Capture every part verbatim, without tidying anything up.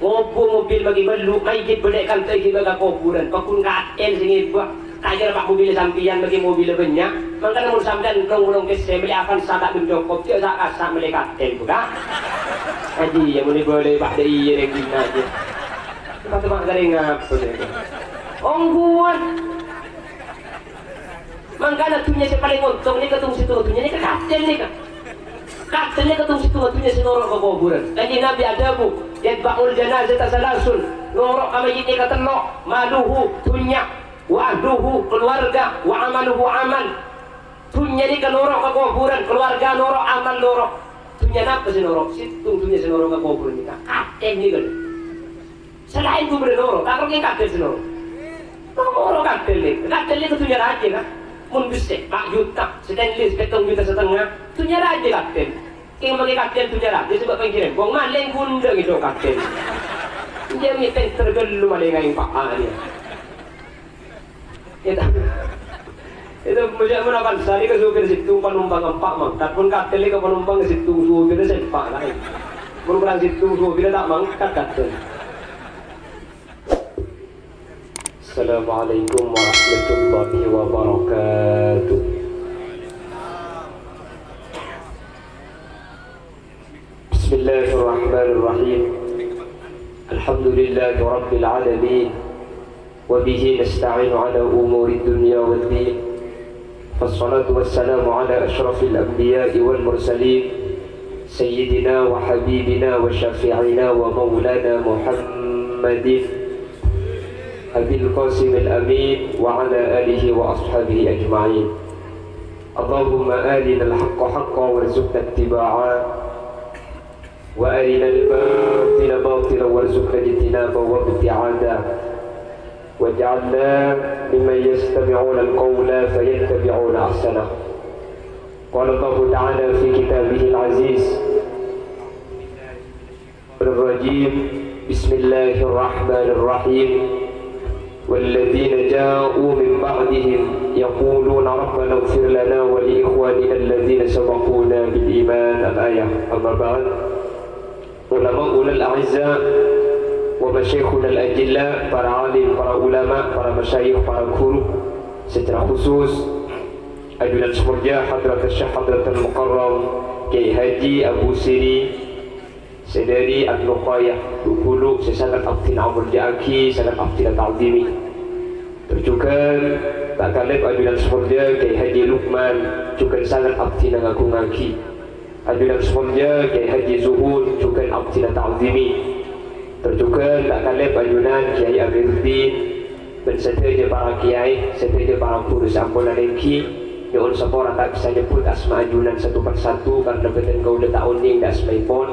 Ngobu mobil maghi bâllu', mayyit bâdâ è kanta èghibâ ka kobhurân, pagghun katèl sè ngèbâ. Ta' kèra, Pa', mobil sampèyan maghi mobilla bânnya'. Mangkana mon sampèyan long-polong kèssè mellè Avanza ta' bân cokop, jhâ' sa'-kassa' mellè katèl, Bu, Ka'. Ajiyâ, mon èbâlâi, Pa', dâ' iyâ rèng dinna' jiyâ. Tempat-tempat garing apa, jiyâ? Ongghuwân. Mangkana dhunnya sè palèng ontong nèka, tong-sèttonga dhunnya nèka katèl nèka. Katèl nèka tong-sèttonga dhunnya sè noro' ka kobhurân. Kanjeng Nabi adhâbu, "Yatba'ul janazata salasun." Noro' ka mayyit nèka tello', maluhu, dhunnya, wa ahluhu, keluarga, wa amaluhu, amal. Dhunnya nèka noro' ka kobhurân, keluarga noro', amal noro'. Dhunnya napa sè noro'? Sèttong dhunnya sè noro' ka kobhurân nèka. Katèl nèka. Salaèn kobhurân noro', ta' kèra katèl sè noro'. Noro' katèl nèka. Katèl nèka dhunnya rajâ, Ka'. Mon bessè, empa' juta, stainless, pètto juta satengnga, dhunnya rajâ katèl. Kèng maghi katèl dhunnya rajâ, coba pèngghir, bong malèng gundhâ ngèdhok katèl. Iyâ, mè' pènter ghâllu malèngnga, Pa', a, iyâ. Itu, itu mesti menakan sehari ke supir sèttong, panumpang empa' mangkat. Pon katèl ke panumpang sèttong, supir sè empa' laèn. Pon kurang sèttong, supir ta' mangkat katèl. Assalamualaikum warahmatullahi wabarakatuh. بسم الله الرحمن الرحيم. الحمد لله رب العالمين، وبه نستعين على أمور الدنيا والدين. فالصلاة والسلام على أشرف الأنبياء والمرسلين، سيدنا وحبيبنا وشفيعنا ومولانا محمد أبي القاسم الأمين وعلى آله وأصحابه أجمعين. اللهم أرنا الحق حقا وارزقنا اتباعه، وأرنا الباطل باطلا وارزقنا اجتنابه وابتعاده، واجعلنا ممن يستمعون القول فيتبعون أحسنه. قال الله تعالى في كتابه العزيز: الرجيم. بسم الله الرحمن الرحيم. والذين جاءوا من بعدهم يقولون ربنا اغفر لنا ولإخواننا الذين سبقونا بالإيمان. الآية. أما بعد، علماؤنا الأعزاء ومشايخنا الأجلاء, para alim, para ulama, para masyayikh, para guru, secara khusus ajunan sè molja Hadratus Syekh Hadratul Mukarram Kiai Haji Abu Siri, sè dâri An-Nuqayah, lu-ghullu sè sanget abdhina amolja'aghi, sanget abdhina ta'dhimi. Tor jhughân ta' kalèp ajunan sè molja Kiai Haji Lukman, jhughân sanget abdhina ngagungaghi. Ajunan sè molja Kiai Haji Zuhud, jhughân abdhina ta'dhimi. Tor jhughân ta' kalèp ajunan Kiai Amiruddin, bân sadhâjâ para kiai, sadhâjâ para ghuru sè ampon alèngghi, nyo'on sapora ta' bisa nyebbhut asma ajunan satu per satu, karna bhâdhân kaulâ ta' onèng dâ' asmaèpon.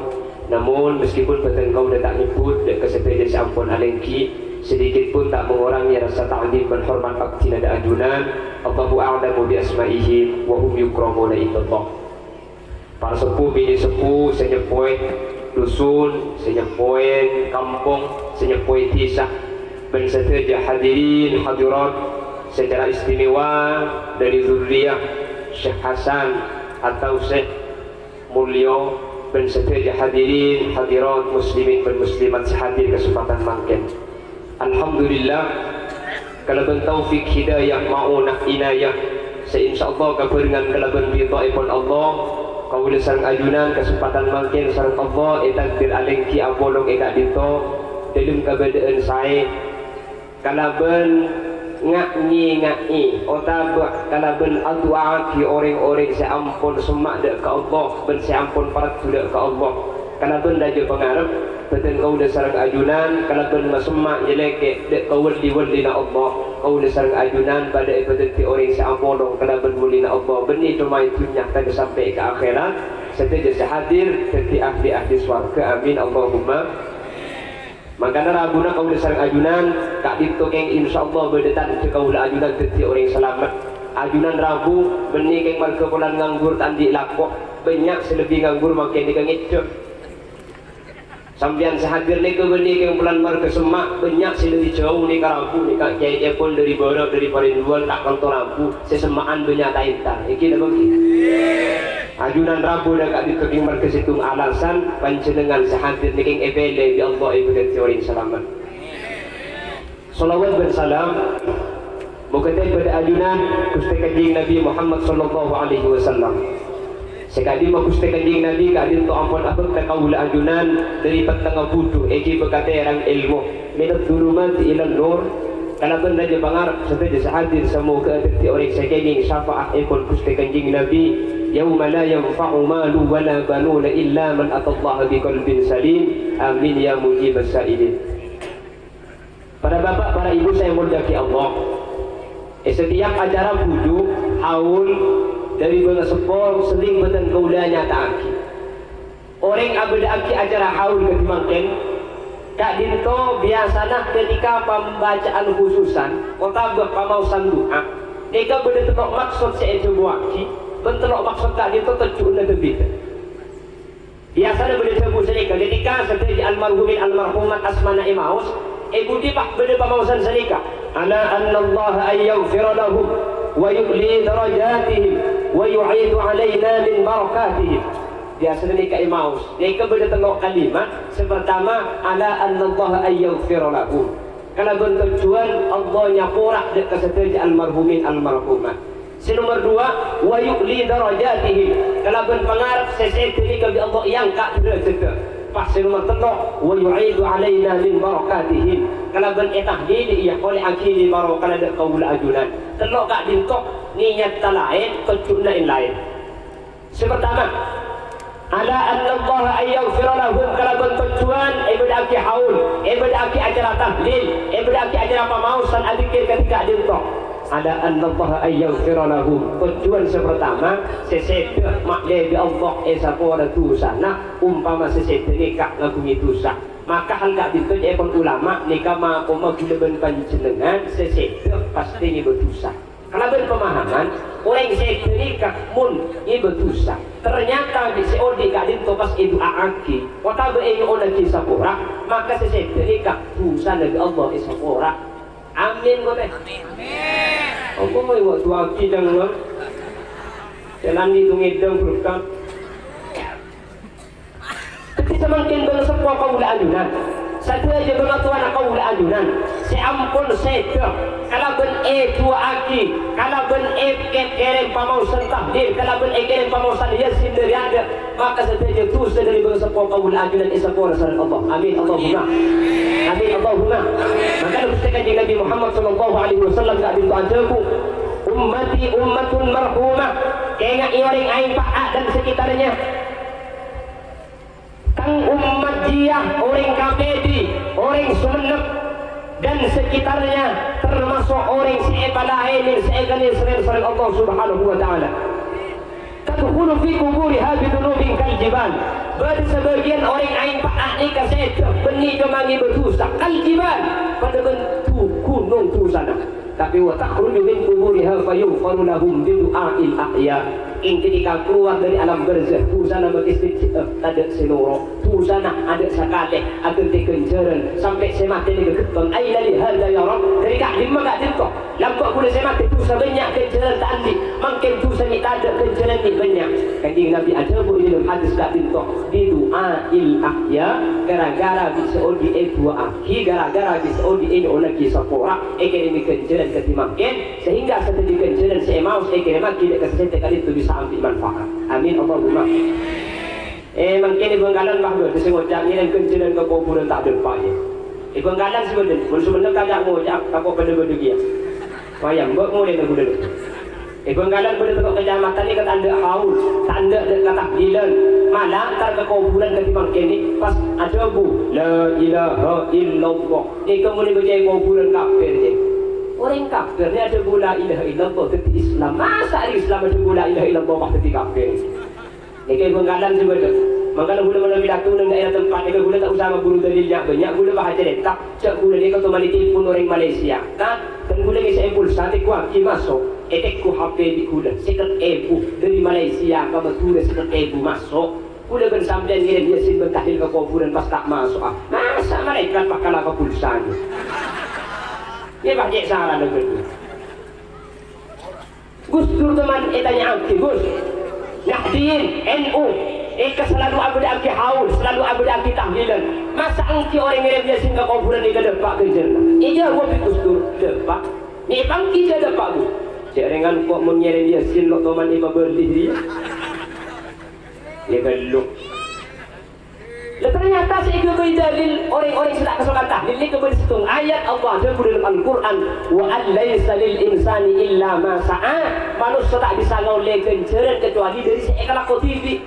Namong, meskipun bhâdhân kaulâ ta' nyebbhut dâ' ka sadhâjâ sè ampon alèngghi, sedikit pun ta' mangorangè rasa ta'dhim bân hormat abdhina dâ' ajunan. Allahu a'lamu bi asma'ihim wa hum yukramuna indallah. Para seppo binè' seppo sè nyeppowè dusun, sè nyeppowè kampong, sè nyeppowè dhisa, bân sadhâjâ hadirin hadirat, secara istimewa dâri zurriyah Syekh Hasan atau Syekh Mulyo, bân sadhâjâ hadirin hadirat muslimin bân muslimat sè hadir kasempadhân mangkèn. Alhamdulillah, kalabân taufik hidayah ma'unah inayah sè insyaallah kabhârengan kalabân ridhaèpon Allah, kaulâ sareng ajunan kasempadhân mangkèn sareng Allah ètakdir alèngghi apolong è ka'dinto dâlem kabâdâ'ân saè, kalabân nga'-ngènga'è otabâ kalabân adu'aaghi orèng-orèng sè ampon semma' dâ' ka Allah bân sè ampon paraddhu dâ' ka Allah. Kalabân rajâ pangarep, bhâdhân kaulâ sareng ajunan kalabân masemma' nyalèkè' dâ' ka wali-walina Allah. Kaulâ sareng ajunan padâ èpadâddhi orèng sè apolong kalabân walina Allah, bânnè coma è dhunnya tadâ' sampè' ka akhèrat. Sadhâjâ sè hadir dhâddhi ahli-ahli sowarghâ. Amin, Allahumma. Mangkana rabuna kaulâ sareng ajunan, ka'dinto kèng insyaallah bâdâ tandhâ kaulâ ajunan dhâddhi orèng salamet. Ajunan rabu, bânnè kèng marghâ polana nganggur ta' andi' lako, bânnya' sè lebbi nganggur mangkèn nèka ngèdhâ. Sampèyan sè hadir nèka bânnè kèng polana marghâ semma', bânnya' sè lebbi jhâu nèka rabu nèka, kiaièpon dâri bârâ', dâri parèndhuwân, ta' kanto rabu, sè semma'an bânnya' ta' entar. Èngghi napa èngghi? Ajunan rabu dâ' ka'dinto kèng marghâ sèttong alasan panjhennengngan sè hadir nèkèng èpèlè bi' Allah èpadâddhi orèng salamet. Shalawat bân salam moghâ tèbâ dâ' ajunan Ghustè Kanjeng Nabi Muhammad sallallahu alaihi wasallam. Sè ka'dimma Ghustè Kanjeng Nabi ka'dinto ampon abhâkta kaulâ ajunan dâri pettengnga budhu èghibâ ka tèrang èlmo. Minadh dhulumati ilan nur, kalabân rajâ pangarep sadhâjâ sè hadir samoghâ dhâddhi orèng sè kèngèng syafa'atèpon Ghustè Kanjeng Nabi, "Yauma la yanfa'u malun wa la banuna illa man atallaha biqalbin salim." Amin ya mujibas sa'ilin. Para bapa', para ibu sè èmoljâ'aghi Allah. È setiap acara budhu, haul, dâri bângaseppo, sering bhâdhân kaulâ nyata'aghi. Orèng abâdâ'aghi acara haul kadhi mangkèn, ka'dinto biyasana ketika pambacaan khususan otabâ pamaosan du'a, nèka bâdâ tello' maksod sè èdhâbuwâghi, bân tello' maksod ka'dinto tojjhuna bhidhâ. Biyasana bâdâ dhâbu sanèka, ketika sadhâjâ almarhumin almarhumat asmana èmaos, è budi pas bâdâ pamaosan sanèka, "Ala annallaha an yaghfira lahum, wa yu'li darajatihim, wa yu'idu alaina min barakatihim." Biyasana nèka èmaos. Nèka bâdâ tello' kalimat. Sè partama, "Ala annallaha an yaghfira lahum." Kalabân tojjhuwân Allah nyapora dâ' ka sadhâjâ almarhumin almarhumat. Sè nomer duwâ', "Wa yu'li darajatihim." Kalabân pangarep sè sèdhâ nèka bi' Allah èangka' dârâjhâddhâ. Pas sè nomer tello', "Wa yu'idu alaina min barakatihim." Kalabân ètahlili, iyâ, polè'aghi li barokana dâ' kaulâ ajunan. Tello' ka'dinto nèyatta laèn, tojjhuna èn-laèn. Sè partama, "Ala annallaha an yaghfira lahum," kalabân tojjhuwân èbâdâ'aghi haul, èbâdâ'aghi acara tahlil, èbâdâ'aghi acara pamaosan adzikkèr kadhi ka'dinto. "Ala annallaha an yaghfira lahum," tojjhuwân sè partama, sè sèdhâ ma'lè bi' Allah èsapora dhusana, ompama sè sèdhâ nèka ngaghungè dhusa. Maka hal ka'dinto ca'èpon ulama nèka makoma ghulâ bân panjhennengngan sè sèdhâ pastè ngèbâ dhusa. Kalabân pemahaman, orèng sè ghânèka mon ngèbâ dhusa, ternyata bi' sè odi' ka'dinto pas èdu'a'aghi, otabâ ènyo'onnaghi sapora, maka sè sèdhâ nèka dhusana bi' Allah èsapora. Amin, kote. Amin. Apa mau èdu'a'aghi, dâng, Bang? Jalan itu ngedang, berkah. Dhâddhi samangkèn bângaseppo kaulâ ajunan, sadhâjâ bângatowana kaulâ ajunan, sè ampon sèdhâ, kalabân èdu'a'aghi, kalabân èkèrèm pamaosan tahlil, kalabân èkèrèm pamaosan Yasin dâri adâ', maka sadhâjâ dhusa dâri bângaseppo kaulâ ajunan èsapora sareng Allah. Amin, Allahumma. Amin, Allahumma. Mangkana Ghustè Kanjeng Nabi Muhammad sallallahu alaihi wasallam ka'dinto adhâbu, "Ummati ummatun marhumah." Kèngaè orèng aèng Pa'a dan sekitarnya. Tang ommat jiyâ, orèng Kapèdi, orèng Songennep, dan sekitarnya, termasuk orèng sè èpalaènè, sè èkanèserrè sareng Allah Subhanahu wa Ta'ala. Tadkhulu fi quburiha bidzunubin kal jibal. Bâdâ sabâgiyân orèng aèng Pa'a nèka sèdhâ bânnè coma ngèbâ dhusa, kal jibal, padâ bân du-, ghunong dhusana. Tapè wa takhruju min quburiha fa yughfaru lahum bi du'a'il ahya. Kèng ketika kalowar dâri alam barzakh, dhusana makè sè, eh, tadâ' sè noro'. Dhusana adâ' sakalè aghântè ghânjhârân, sampè' sè matè nèka ghettong. Aina li hadza ya Rabb? Dâri ka'dimma ka'dinto? Lambâ' ghulâ sè matè dhusa bânnya', ghânjhârân ta' andi'. Mangkèn dhusa mè' tadâ', ghânjhârân mè' bânnya'. Kanjeng Nabi adhâbu è dâlem hadis ka'dinto, "Bi du'a'il ahya," gara-gara bi' sè odi' èdu'a'aghi, gara-gara bi' sè odi' ènyo'onnaghi sapora, èkèrèmè ghânjhârân kadhi mangkèn, sehingga sadhâjâ ghânjhârân sè èmaos èkèrèmmaghi dâ' ka sè sèdhâ ka'dinto bisa ambi' manfaat. Amin, Allahumma. Eh, mangkèn è Bhângkalan, Pak, bâdâ sè ngoca' ngèrèm ghânjhârân ka kobhurân ta' dâpa', yâ. È Bhângkalan sè bâdâ, mon Songennep ta' ngoca', tako' padâ-padâ kèya. Wayah mbok molè nang ghulâ. È Bhângkalan bâdâ tello' kacamatan nèka ta' endâ' haul, ta' endâ' dâ' katahlilan. Mala entar ka kobhurân kadhi mangkèn nè, pas adhâbu, "La ilaha illallah." Nèka mon èbâca è kobhurân kafir, yâ. Orèng kafir nè adhâbu la ilaha illallah, dhâddhi Islam. Masa' orèng Islam adhâbu la ilaha illallah, pas dhâddhi kafir? Nèka è Bhângkalan sè bâdâ. Mangkana ghulâ manabi latu neng daerah tempat nèka ghulâ ta' osa maburu dalil nya'-bânnya', ghulâ pas acarèta, jhâ' ghulâ nèka toman ètèpon orèng Malaysia. Nah, dan ghulâ ngèssè è pulsa, tèngghuwâghi maso', ètèngghu H P bi' ghulâ, sèket èbu, dâri Malaysia ka Madhurâ sèket èbu maso'. Ghulâ bân sampèyan ngèrèm Yasin bân tahlil ka kobhurân pas ta' maso'a. Masa' malaèkat pas kala ka pulsana? Yâ, pas cè' sarana ghâllu. Gus Dur teman ètanya'aghi, "Gus, Nahdien, N U, èngka salalu abâdâ'âghi haul, salalu abâdâ'âghi tahlilan. Masa ènggi orèng ngèrèm Yasin ka kobhurân èngka dâpa' ghânjhârânna? Iyâ, wa bi Gus Dur, dâpa'. Mè' èpanggi jhâ' dâpa', Bu. Jhâ' rèng engko' mon ngèrèm Yasin lo' toman èpabâli, iyâ. Iyâ, ghâllu. Lah, ternyata sè èghâbây dalil orèng-orèng sè ta' kasokan tahlil nèka bâdâ sèttong ayat Allah adhâbu dâlem Al-Qur'an, "Wa an laisa lil insani illa ma sa'a." Manossa ta' bisa ngaollè ghânjhârân kacobâli dâri sè èkalako dhibi'.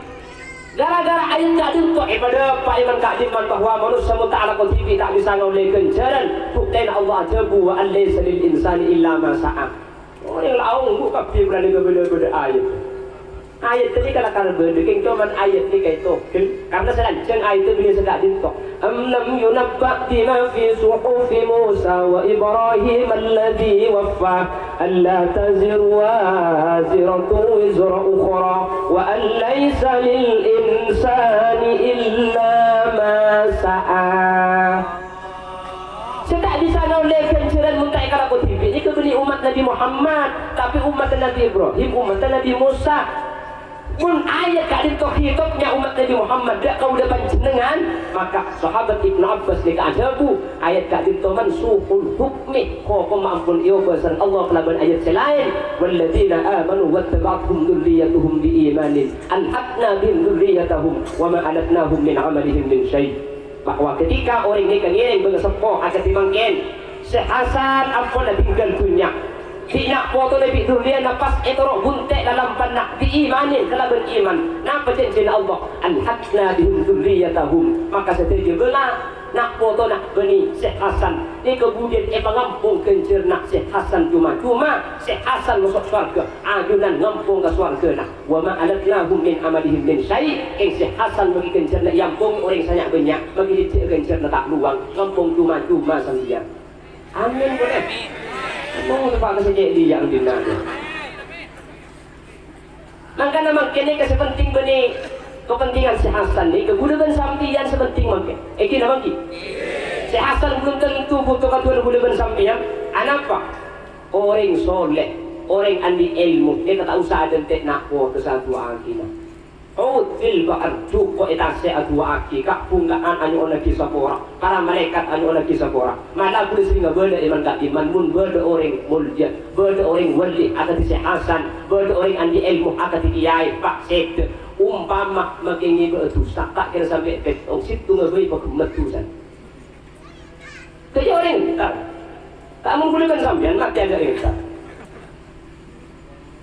Gara-gara ayat ka'dinto èpadâpa' è man-ka'dimman bahwa manossa mon ta' alako dhibi' ta' bisa ngaollè ghânjhârân. Buktèna Allah adhâbu, "Wa an laisa lil insani illa ma sa'a." Orèng la ongghu kabbhi polana kabâlâ bâdâ ayat. Ayat tadi kala-kala bâdâ, kèng coma ayat nèka ètogel, karna sè lanjhâng ayat bâdâ sè ka'dinto. "Am lam yunabba' bima fi suhufi Musa wa Ibrahim alladzi waffa, alla taziru waziratun wizra ukhra, wa an laisa lil insani illa ma sa'a." Sè ta' bisa ngaollè ghânjhârân mon ta' èkalako dhibi' nèka bânnè ommat Nabbhi Muhammad, tapè ommaddhâ Nabbhi Ibrahim, ommaddhâ Nabbhi Musa. Mon ayat ka'dinto khitabnya ommat Nabbhi Muhammad, dâ' kaulâ panjhennengngan, maka Sahabat Ibnu Abbas nèka adhâbu, ayat ka'dinto mansukhul hukmi, hokomma ampon èobâ sareng Allah kalabân ayat sè laèn, "Walladzina amanu wattaba'athum dzurriyyatuhum bi imanin, alhaqna bihim dzurriyyatahum wa ma alatnahum min amalihim min syai'." Bahwa ketika orèng nèka ngèrèng bângaseppo akadhi mangkèn, Syekh Hasan ampon adhinggal dhunnya. Bi' na' potona bi' dhurriyana pas ètoro' bunte' lalampanna bi' imanin kalabân iman. Napa janjina Allah? "Alhaqna bihim dzurriyyatahum." Maka sadhâjâ bânga na' potona bânnè Syekh Hasan nèka budiyân èpangampong ghânjhârânna Syekh Hasan coma-coma Syekh Hasan maso' sowarghâ, ajunan ngampong ka sowarghâna. "Wa ma alatnahum min amalihim min syai'," kèng Syekh Hasan maghi ghânjhârânna èampongè orèng sè nya'-bânnya', maghi dhâddhiyâ ghânjhârânna ta' lowang, ngampong coma-coma sampèyan. Amin, boleh. Amin, Pak, kasih cek dia, Andina. Mangkana mangkèn nèka sè penting bânnè kapentingan Syekh Hasan nèka, kaulâ bân sampèyan sè penting mangkèn. Èngghi napa èngghi? Syekh Hasan belum tentu butuh kadu'âna kaulâ bân sampèyan. Anapa? Orèng soleh, orèng andi' èlmo, nèka ta' osa adhânte' na' poto sè adu'aaghina. Hut fil bahr, jhuko' è tasè' adu'aaghi, ka'-bhungka'an anyo'onnaghi sapora, para malaèkat anyo'onnaghi sapora. Mala kaulâ serrèng abâlâ è man-ka'dimman, mon bâdâ orèng molja, bâdâ orèng wali akadhi Syekh Hasan, bâdâ orèng andi' èlmo akadhi kèyaè, pa' sèdhâ. Ompama makè ngèbâ'â dhusa, ta' kèra sampè' pèttong, sèttonga bhâi paghemmet dhusana. Dhâddhi orèng entar. Ta' mon kaulâ bân sampèyan matè adâ' entar.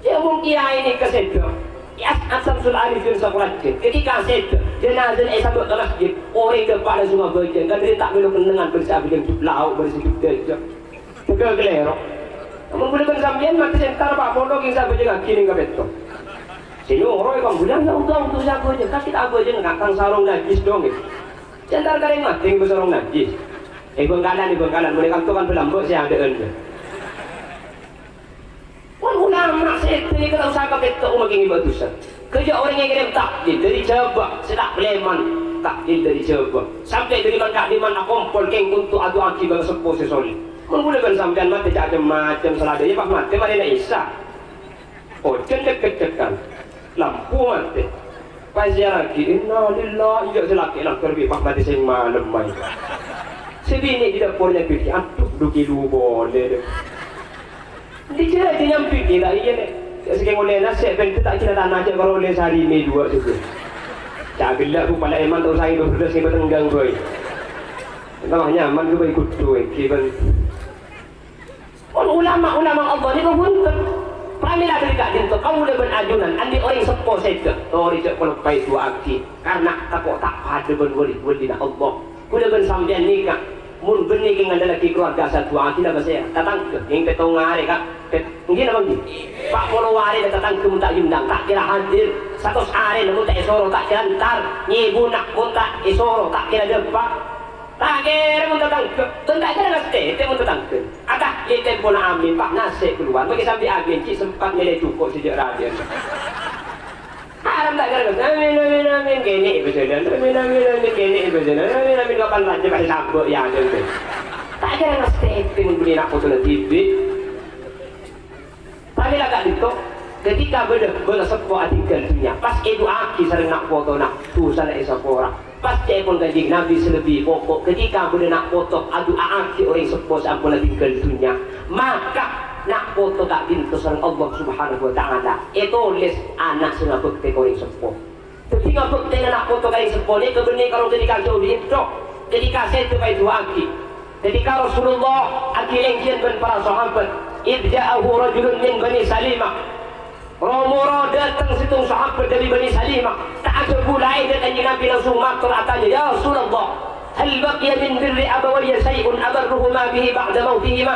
Yâ, mon kèyaè nèka sèdhâ. Yâ, As'ad Syamsul Arifin Sakorajâ. Ketika sèdhâ, jenazana èsabâ' ka masjid, orèng dâpa' langsung abâjâng. Kan dhâddhi ta' mèlo kennengngan bân sè abâjâng jhâ' lao', bân sè jhâ' dâjâ. Tèghâl kalèro. Mon kaulâ bân sampèyan matè sè entar, pa' polo kèng sè abâjângngaghi nèng kapètto. Sè nyoro è pangghulân, yâ, uga untuk sè abâjâng. Kan kita abâjâng, kan tang sarong najis dong, yâ. Sè entar karèng matè ngèbâ sarong najis. È Bhângkalan, è Bhângkalan. Mon è kanto kan bâlâmbâ' sè adâ'ân, yâ. Wah, ulama sè dhâddhi ta' osa kapètto makè ngèbâ dhusa. Kèya orèng èkèrèm tahlil dâri Jhâbâ, sè ta' palèman tahlil dâri Jhâbâ. Sampè' dâri man-ka'dimman akompol kèng onto' adu'aaghi bângaseppo sè soleh. Mon kaulâ bân sampèyan matè ca' cem-macem saladhâjâ, pas matè marèna Isya. Ojhân cek-cekkan. Lampu matè. Pas èziyarraghi, "Innalillahi," iyâ sè lakè' langghâr bi' pas matè sèng malem, ayo. Sè binè' è dâpor nyambit, "Adhu, dhu kilu polè, dhu." Dhi jârèya nyambit, ta' iyâ, Nè'. Sakèng ollè nasè', bhender ta' kèra tana, cè' karo ollè sarè mè' duwâ' jhughân. Ca' ghellâ', Bu, pala èman ta' osa ngèbâ bherrâs, ngèbâ tenggang bhâi. Entah nyaman ghâbây ghudhu, èngghi, bân. Mon ulama-ulama Allah nèko bhunten. Pramèla dâri ka'dinto, kaulâ bân ajunan, andi' orèng seppo sèdhâ, torè jhâ' paleppa'è du'aaghi, karna tako' ta' padâ bân wali-walina Allah. Kaulâ bân sampèyan nèka, mon bânnè kèng ngandellaghi kalowarga sè adu'aaghi, napa sè tatangghâ, nèng pèttong arè, Ka', pèt-, èngghi napa èngghi? Pa' polo arè tatangghâ mon ta' èyondâng, ta' kèra hadir, satos arè mon ta' èsoro, ta' kèra entar, nyèbuna mon ta' èsoro, ta' kèra dâpa'. Ta' kèra mon tatangghâ, bân ta' kèra ngastètè mon tatangghâ. Adâ' è tempona amin, pa' nasè' kalowar, makè sampè' amin, cè' sempat mèlè jhuko' sè jhâ' rajâna. Haram ta' kèra ngastètè, amin, amin, amin, kènè' bâjâna, amin, amin, amin, kènè' bâjâna, amin, amin, kapan rajâ pas sabâ' yâ, amin. Ta' kèra ngastètè mon bânnè na' potona dhibi'. Pamèla ka'dinto, Ketika bâdâ bâlâ seppo adhingghâl dhunnya, pas èdu'aaghi sareng na' potona, dhusana èsapora. Pas ca'èpon Kanjeng Nabi sè lebbi poko', ketika bâdâ na' poto adu'aaghi orèng seppo sè ampon adhingghâl dhunnya, maka na' poto ka'dinto sareng Allah Subhanahu wa Ta'ala ètolès ana' sè ngabhâktè ka orèng seppo. Dhâddhi ngabhâktèna na' poto ka orèng seppo nèka bânnè karo ketika jhâu dhi' ènto, ketika sèdhâ pas èdu'aaghi. Ketika Rasulullah aghi-lènggiyân bân para sahabat, "Idh ja'ahu rajulun min Bani Salimah." Ro-moro dâteng sèttong sahabat dâri Bani Salimah, ta' adhâbu laèn dâ' Kanjeng Nabi, langsung mator atanya, "Ya Rasulullah, hal baqiya min birri abawayya syai'un abarruhuma bihi ba'da mautihima?"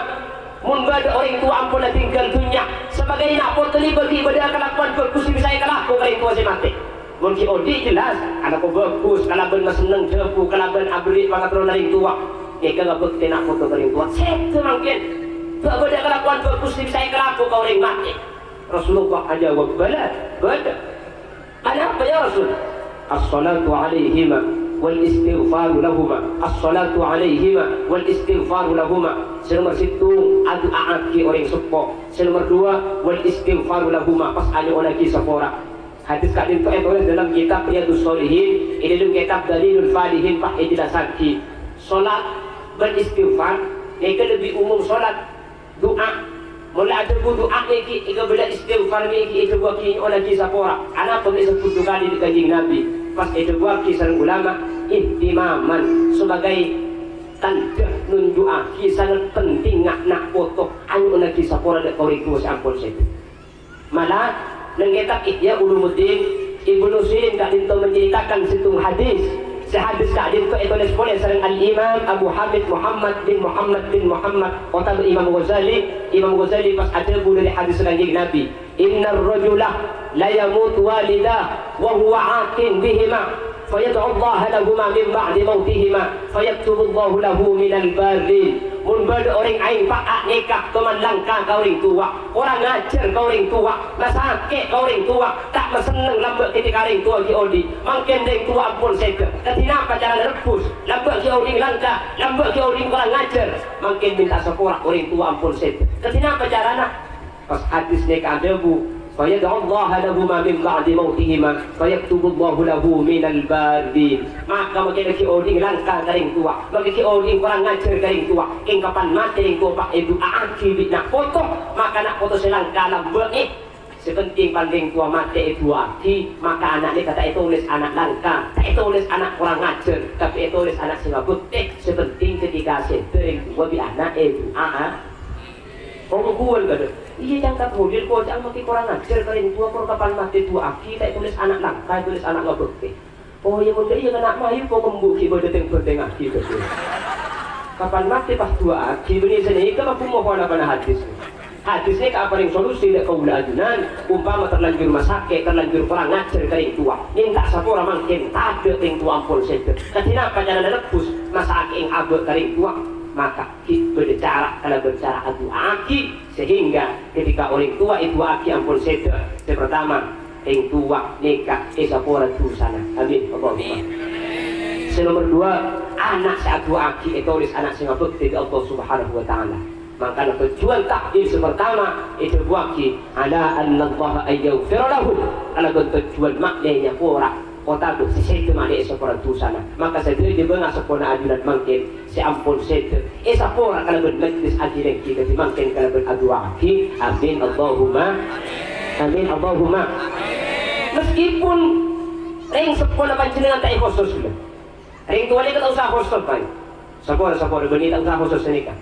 Mon bâdâ orèng towa ampon adhingghâl dhunnya, sabâgâi na' poto nèka ghi' bâdâ kalakowan bhâghus sè bisa èkalako ka orèng towa sè matè. Mon ghi' odi' jelas, alako bhâghus, kalabân masenneng dhâbu, kalabân aberri' pangaterrona rèng towa. Nèka ngabhâktè na' poto ka rèng towa. Sèdhâ mangkèn. Bâ' bâdâ kalakowan bhâghus sè bisa èkalako ka orèng matè. Rasulullah ajâwâb, "Bala, bâdâ." "Anapa, ya Rasul?" "As-salatu alaihima wal istighfaru lahuma. As-salatu alaihima wal istighfaru lahuma." Sè nomer sèttong, adu'aaghi orèng seppo. Sè nomer duwâ', wal istighfaru lahuma, pas anyo'onnaghi sapora. Hadis ka'dinto ètolès dâlem kitab Riyadus Shalihin, è dâlem kitab Dalilul Falihin, pas èjellassaghi. Salat bân istighfar, nèka lebbi umum salat. Du'a. Mon la adhâbu du'a nèka èkabâlâ istighfar nèka èdhâbuwâghi nyo'onnaghi sapora. Anapa mè' èsebbhut du kalè dâ' Kanjeng Nabi? Pas èdhâbuwâghi sareng ulama, ihtimaman, sabâgâi tandhâ nunju'aghi sanget pentingnga na' poto anyo'onnaghi sapora dâ' ka orèng towa sè ampon sèdhâ. Mala, neng kitab Ihya Ulumuddin, Ibnu Sirin ka'dinto menceritakan sèttong hadis. Sè hadis ka'dinto ètolès polè sareng Al-Imam Abu Hamid Muhammad bin Muhammad bin Muhammad, otabâ Imam Ghazali. Imam Ghazali pas adhâbu dâri hadis Kanjeng Nabi, "Innar rajula la yamutu walidah wa huwa aqin bihima." "Fayad'ullaha lahuma min ba'di mautihima, fayaktubullahu lahu minal barrin." Mon bâdâ orèng aèng pa' nèka toman langka ka orèng towa, korang ajhâr ka orèng towa, masakè' ka orèng towa, ta' masenneng lambâ' ketika orèng towa ghi' odi', mangkèn orèng towa ampon sèdhâ. Kadhi napa carana rebbhus? Lambâ' ghi' odi' langka, lambâ' ghi' odi' korang ajhâr, mangkèn mènta sapora orèng towa ampon sèdhâ. Kadhi napa carana? Pas hadis nèka adhâbu, "Fayad'ullaha lahuma min ba'di mautihima, fayaktubullahu lahu minal barrin." Maka makè ghi' odi' langka ka rèng towa, makè ghi' odi' korang ajhâr ka rèng towa, kèng kapan matè rèng towa pas èdu'aaghi bi' na' poto, maka na' poto sè langka lambâ'è. Sè penting pas rèng towa matè èdu'aaghi, maka ana' nèka ta' ètolès ana' langka, ta' ètolès ana' korang ajhâr, tapè ètolès ana' sè ngabhâktè. Sè penting ketika sèdhâ rèng towa bi' ana' èdu'aaghi. Ongghuwân kadhâng. Iyâ, cangkat model koca'na makè korang ajhâr ka rèng towa, kor kapan matè du'aaghi, ta' ètolès ana' langka, ètolès ana' ngabhâktè. Oh, iyâ, mon iyâ kèng mayu kok embu' ghi' bâdâ tèng-bântèngaghi bhâdhân. Kapan matè pas du'aaghi, bânnè sanèka mabhummo polana hadis. Hadis nèka aparèng solusi dâ' kaulâ ajunan, umpama terlanjur masakè', terlanjur korang ajhâr ka rèng towa. Mènta sapora mangkèn, tadâ' rèng towa ampon sèdhâ. Kadhi napa carana rebbhus? Masakè' abâ' ka rèng towa. Maka ghi' bâdâ cara kalabân cara adu'aaghi, sehingga ketika orèng towa èdu'aaghi ampon sèdhâ. Sè partama, rèng towa nèka èsapora dhusana. Amin. Allahumma. Sè nomer duwâ', ana' sè adu'aaghi ètolès ana' sè ngabhâktè ka Allah Subhanahu wa Ta'ala. Mangkana tojjhuwân ta'lim sè partama èdhâbuwâghi, "Ala annallaha ayyaghfira lahu." Kalabân tojjhuwân ma'lè nyapora otabâ sè sèdhâ ma'lè èsapora dhusana. Maka sadhâjâ bângaseppona ajunan mangkèn sè ampon sèdhâ èsapora kalabân majlis aghi-lèngghi kadhi mangkèn kalabân adu'aaghi. Amin, Allahumma amin, Allahumma. Meskipun rèng seppona panjhennengngan ta' èkhosos, ghulâ. Rèng towa nèka ta' osa khosos, Pak. Sapora-sapora bânnè ta' osa khosos sanèka.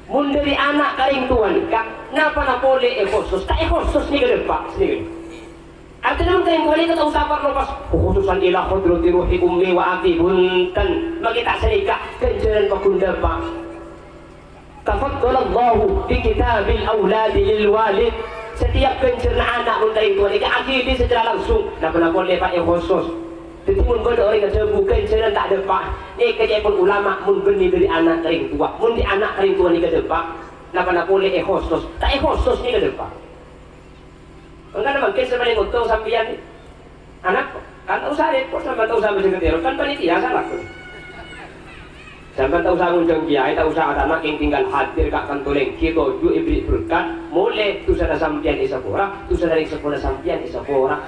Mon dâri ana' ka rèng towa nèka, napana polè èkhosos, ta' èkhosos nèka, Pa', sanèka. Artèna mon ka rèng towa nèka ta' osa parlo pas, "Khususan ila hadrati ruhi ummi wa abi," bhunten. Makè ta' sanèka, ghânjhârân paggun dâpa'. Tafaddalallahu bi kitabil auladi lil walid. Setiap ghânjhârânna ana' mon ka rèng towa nèka aghili secara langsung. Napana polè, Pa', èkhosos. Dhâddhi, mon bâdâ orèng adhâbu ghânjhârân ta' dâpa', nèka ca'èpon ulama mon bânnè dâri ana' ka rèng towa. Mon dâri ana' ka rèng towa nèka dâpa', napana polè èkhosos. Ta' èkhosos nèka dâpa'. Mangkana mangkèn sè palèng ontong sampèyan, anak, kan ta' osa rèpot, sampèyan ta' osa majâng tèro, kan panitia kan laku. Sampèyan ta' osa ngonjhâng kèyaè, ta' osa atama, kèng tinggal hadir ka'dinto lèngghi, toju' èberri' berkat, molè dusana sampèyan èsapora, dusana rèng seppona sampèyan èsapora.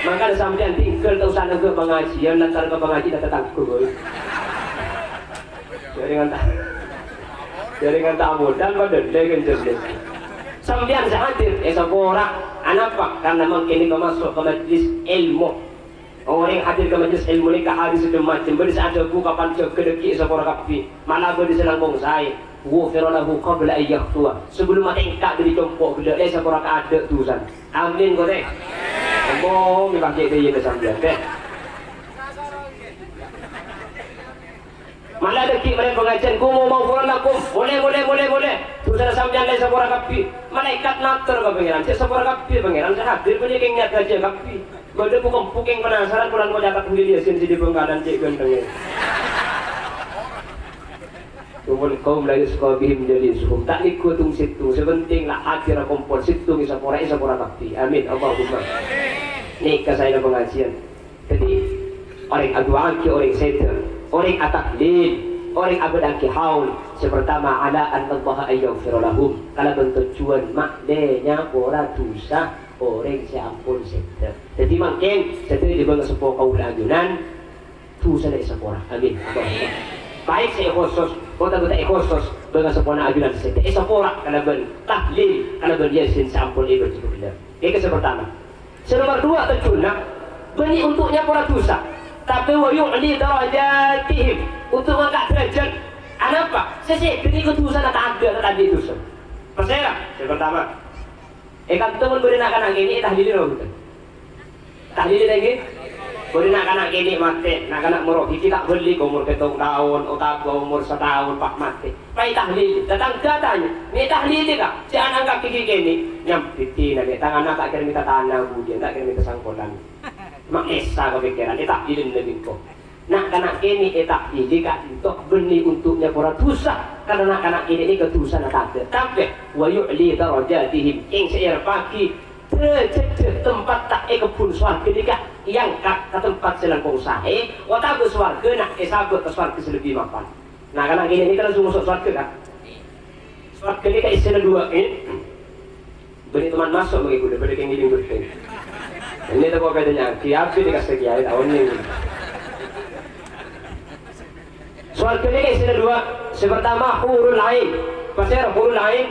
Mangkana sampèyan tinggal ta' osa nangghâ' pangajiân, lantaran ka pangajiân tatangghâ bhâi. Jaringan ta-, jaringan ta' modal padâ lè ghânjhârna. Sampèyan sè hadir èsapora. Anapa? Karna mangkèn nèka maso' ka majlis èlmo. Orèng hadir ka majlis èlmo nèka harus sè macem. Bâdâ sè adhâbu kapan jâgâ dhâggi' èsapora kabbhi. Mala bâdâ sè langkong saè. Ghufira lahu qabla an yakhtuwa. Sabellunna matè engka' dâri compo' ghellâ' èsapora kaadâ' dusana. Amin, kote. Ampon, mè' pakè dâ' iyâ ka sampèyan, deh. Mala dhâggi' marè pangajiân, "Qumu maghfuran lakum." Molè, molè, molè, molè. Dusana sampèyan la èsapora kabbhi. Malaèkat mator ka Pangèran, "Cè' sapora kabbhi, Pangèran, sè hadir bânnya' kèng niyat ngajhiyâ kabbhi." Bâdâ bu-kembung kèng penasaran, polana maca Tahlil Yasin sè dhi Bhângkalan cè' ghântengnga. Humul qaum la yusqa bihim jalisuhum. Ta' nèngghu tong-sèttong, sè pentèng la hadir akompol, sèttong èsapora, èsapora kabbhi. Amin. Allahumma. Nèka saèna pangajiân. Dhâddhi, orèng adu'aaghi orèng sèdhâ, orèng atahlil, orèng abâdâ'aghi haul. Sè partama, ala annallaha ayyaghfira lahum, kalabân tojjhuwân ma'lè nyapora dhusa orèng sè ampon sèdhâ. Dhâddhi, mangkèn sèdhâ jâ bângaseppo kaulâ ajunan, dhusana èsapora. Amin. Allahumma. Baik sè èkhosos, otabâ ta' èkhosos, bângaseppona ajunan sèdhâ èsapora kalabân tahlil, kalabân Yasin sè ampon èbâca ghellâ'. Nèka sè partama. Sè nomer duwâ' tojjhuwânna, bânnè untuk nyapora dhusa, tapè wa yu'li darajatihim, untuk ngangka' dârâjhât. Anapa? Sè sèdhâ nèko dhusana tadâ', ta' andi' dhusa. Pasèra? Sè partama. È kanto mon bâdâ na'-kana' kènè' ètahlili napa bhunten? Tahlili lagi. Bâdâ na'-kana' kènè' matè, na'-kana' moro ghi' ta' bâli, omor pèttong taon, otabâ omor sataon, pas matè. Pas ètahlili, tatangghâ atanya, "Mè' tahlili, Ka'? Cè' ana' kakè ghi' kènè'." Nyambit dinah, "Mè' tanganna ta' kèra mènta tana budiyân, ta' kèra mènta sangkolan." Ma' essa kapèkkèran, ètahlilin lagi engko'. Na'-kana' kènè' ètahlili ka'dinto bânnè untuk nyapora dhusa, karna na'-kana' kènè' nèka dhusana tadâ'. Tapè, "Wa yu'li darajatihim," kèng sè èarepaghi dârâjhâddhâ tempatta è kebbhun sowarghâ nèka èangka' ka tempat sè langkong saè, otabâ sowarghâna èsabâ' ka sowarghâ sè lebbi mapan. Na'-kana' kènè' nèka langsung maso' sowarghâ, Ka'? Sowarghâ nèka essèna duwâ', eh? Bânnè toman maso' mangkèn ghulâ, bâdâ kèng ngèdhing bhâdhân. Ghâpanèka ta' kèdhâ nyangkè, abit èkastè kèyaè ta' onèng. Sowarghâ nèka essèna duwâ', sè partama hurul ain. Pasèra hurul ain?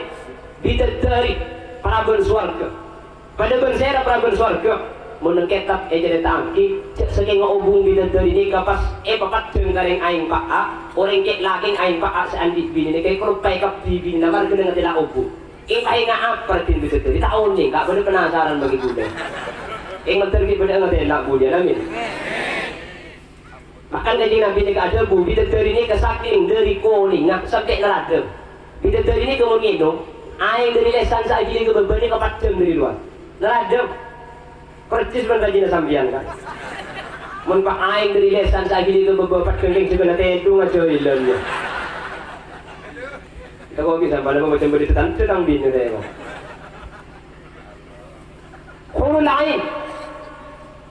Bidadari, parabân sowarghâ. Padâ bân sèra parabân sowarghâ? Mon neng kètab ècarèta'aghi, jhâ' sakènga obung bidadari nèka pas èpapaddhâng ka rèng aèng pa'a, orèng kè'-lakèng aèng pa'a sè andi' binè nèka èkaloppaè kabbhi binèna marghâna ngatèla' obung. Èpaènga' apa raddhin bidadari? Ta' onèng, Ka', bâdâ penasaran mangkèn ghulâ. Èngèdhâr ghi' bâdâ ngatèla' budiyân, amin. Bahkan Kanjeng Nabi nèka adhâbu, bidadari nèka sakèng dâri konèngnga sampè' naladhâng. Bidadari nèka mon ngènom, aèng dâri lèsan sè aghili ka bâbâ nèka paddhâng dâri lowar. Naladhâng. Persis bân rajina sampèyan, Ka'. Mon pas aèng dâri lèsan sè aghili ka bâbâ paddhâng kèng sè bâdâ tèdung ajâ ilân, yâ. Tako' ghi' sampèyan apa macem bâdâ tetandhâ tang binè rèya. Hurul ain,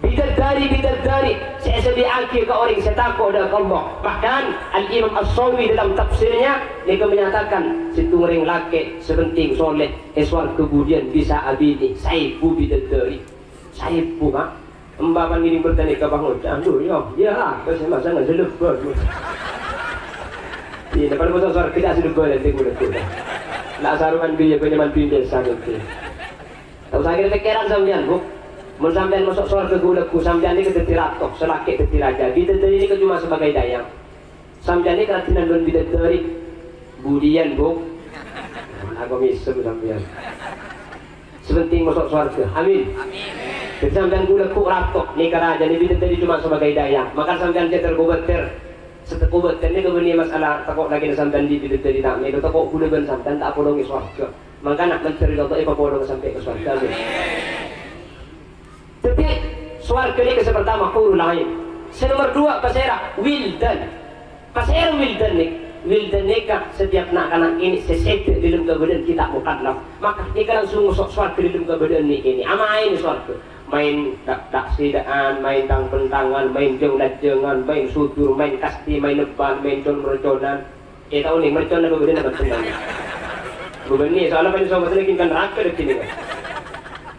bidadari-bidadari sè èsadhiyâ'aghi ka orèng sè tako' dâ' ka Allah. Bahkan Al-Imam As-Sawi dalam tafsirnya nèka menyatakan, sèttong orèng lakè' sè pentèng soleh è sowarghâ budiyân bisa abinè saèbu bidadari. Saèbu, Ka'. Emba pan ngèdhing bhertana ka pangoca', "Aduh, ya, ya, terus masa nggak selebar." Ini pada masuk sowarghâ ta' selebar ya, tengok, tengok. Nak sarungan biya, punya mantu biasa nanti. Tak usah kira pikiran sampèyan, Bu. Mon sampèyan maso' sowarghâ ghu-lagghu, sampèyan nèka dhâddhi rato, sè lakè' dhâddhi raja. Bidadari nèka cuma sebagai dayang. Sampèyan nèka raddhinan bân bidadari. Budiyân, Bu? Aku mèsem sampèyan. Sè pentèng maso' sowarghâ. Amin. Dhâddhi sampèyan ghu-lagghu rato, nèka rajana bidadari cuma sebagai dayang. Maka sampèyan jhâ' ter-kobâtèr. Sè ter-kobâtèr nèka bânnè masalah tako' lakèna sampèyan bi' bidadari ta' mèlo, tako' ghulâ bân sampèyan ta' apolongè sowarghâ. Mangkana mandhâr Allah èpapolong sampè' ka sowarghâ. Amin. Dhâddhi, sowarghâ nèka sè partama hurul ain. Sè nomer duwâ', pasèra? Wildan. Pasèra wildan nèka? Wildan nèka setiap na'-kana' kènè' sè sèdhâ dâlem kabâdâ'ân ghi' ta' mukallaf. Maka nèka langsung maso' sowarghâ dâlem kabâdâ'ân nè'-kènè'. Amaèn sowarghâ. Maèn dak-, dak-sida'an, maèn tang-bhântangan, maèn jâng-lajângan, maèn sudur, maèn kasti, maèn ebbhân, maèn con-merconan. È, ta' onèng mercon bâbâdhân apa senneng? Bâbânnè, soalnya paèn sombhâna ghi' ka naraka dhâddhi nèka.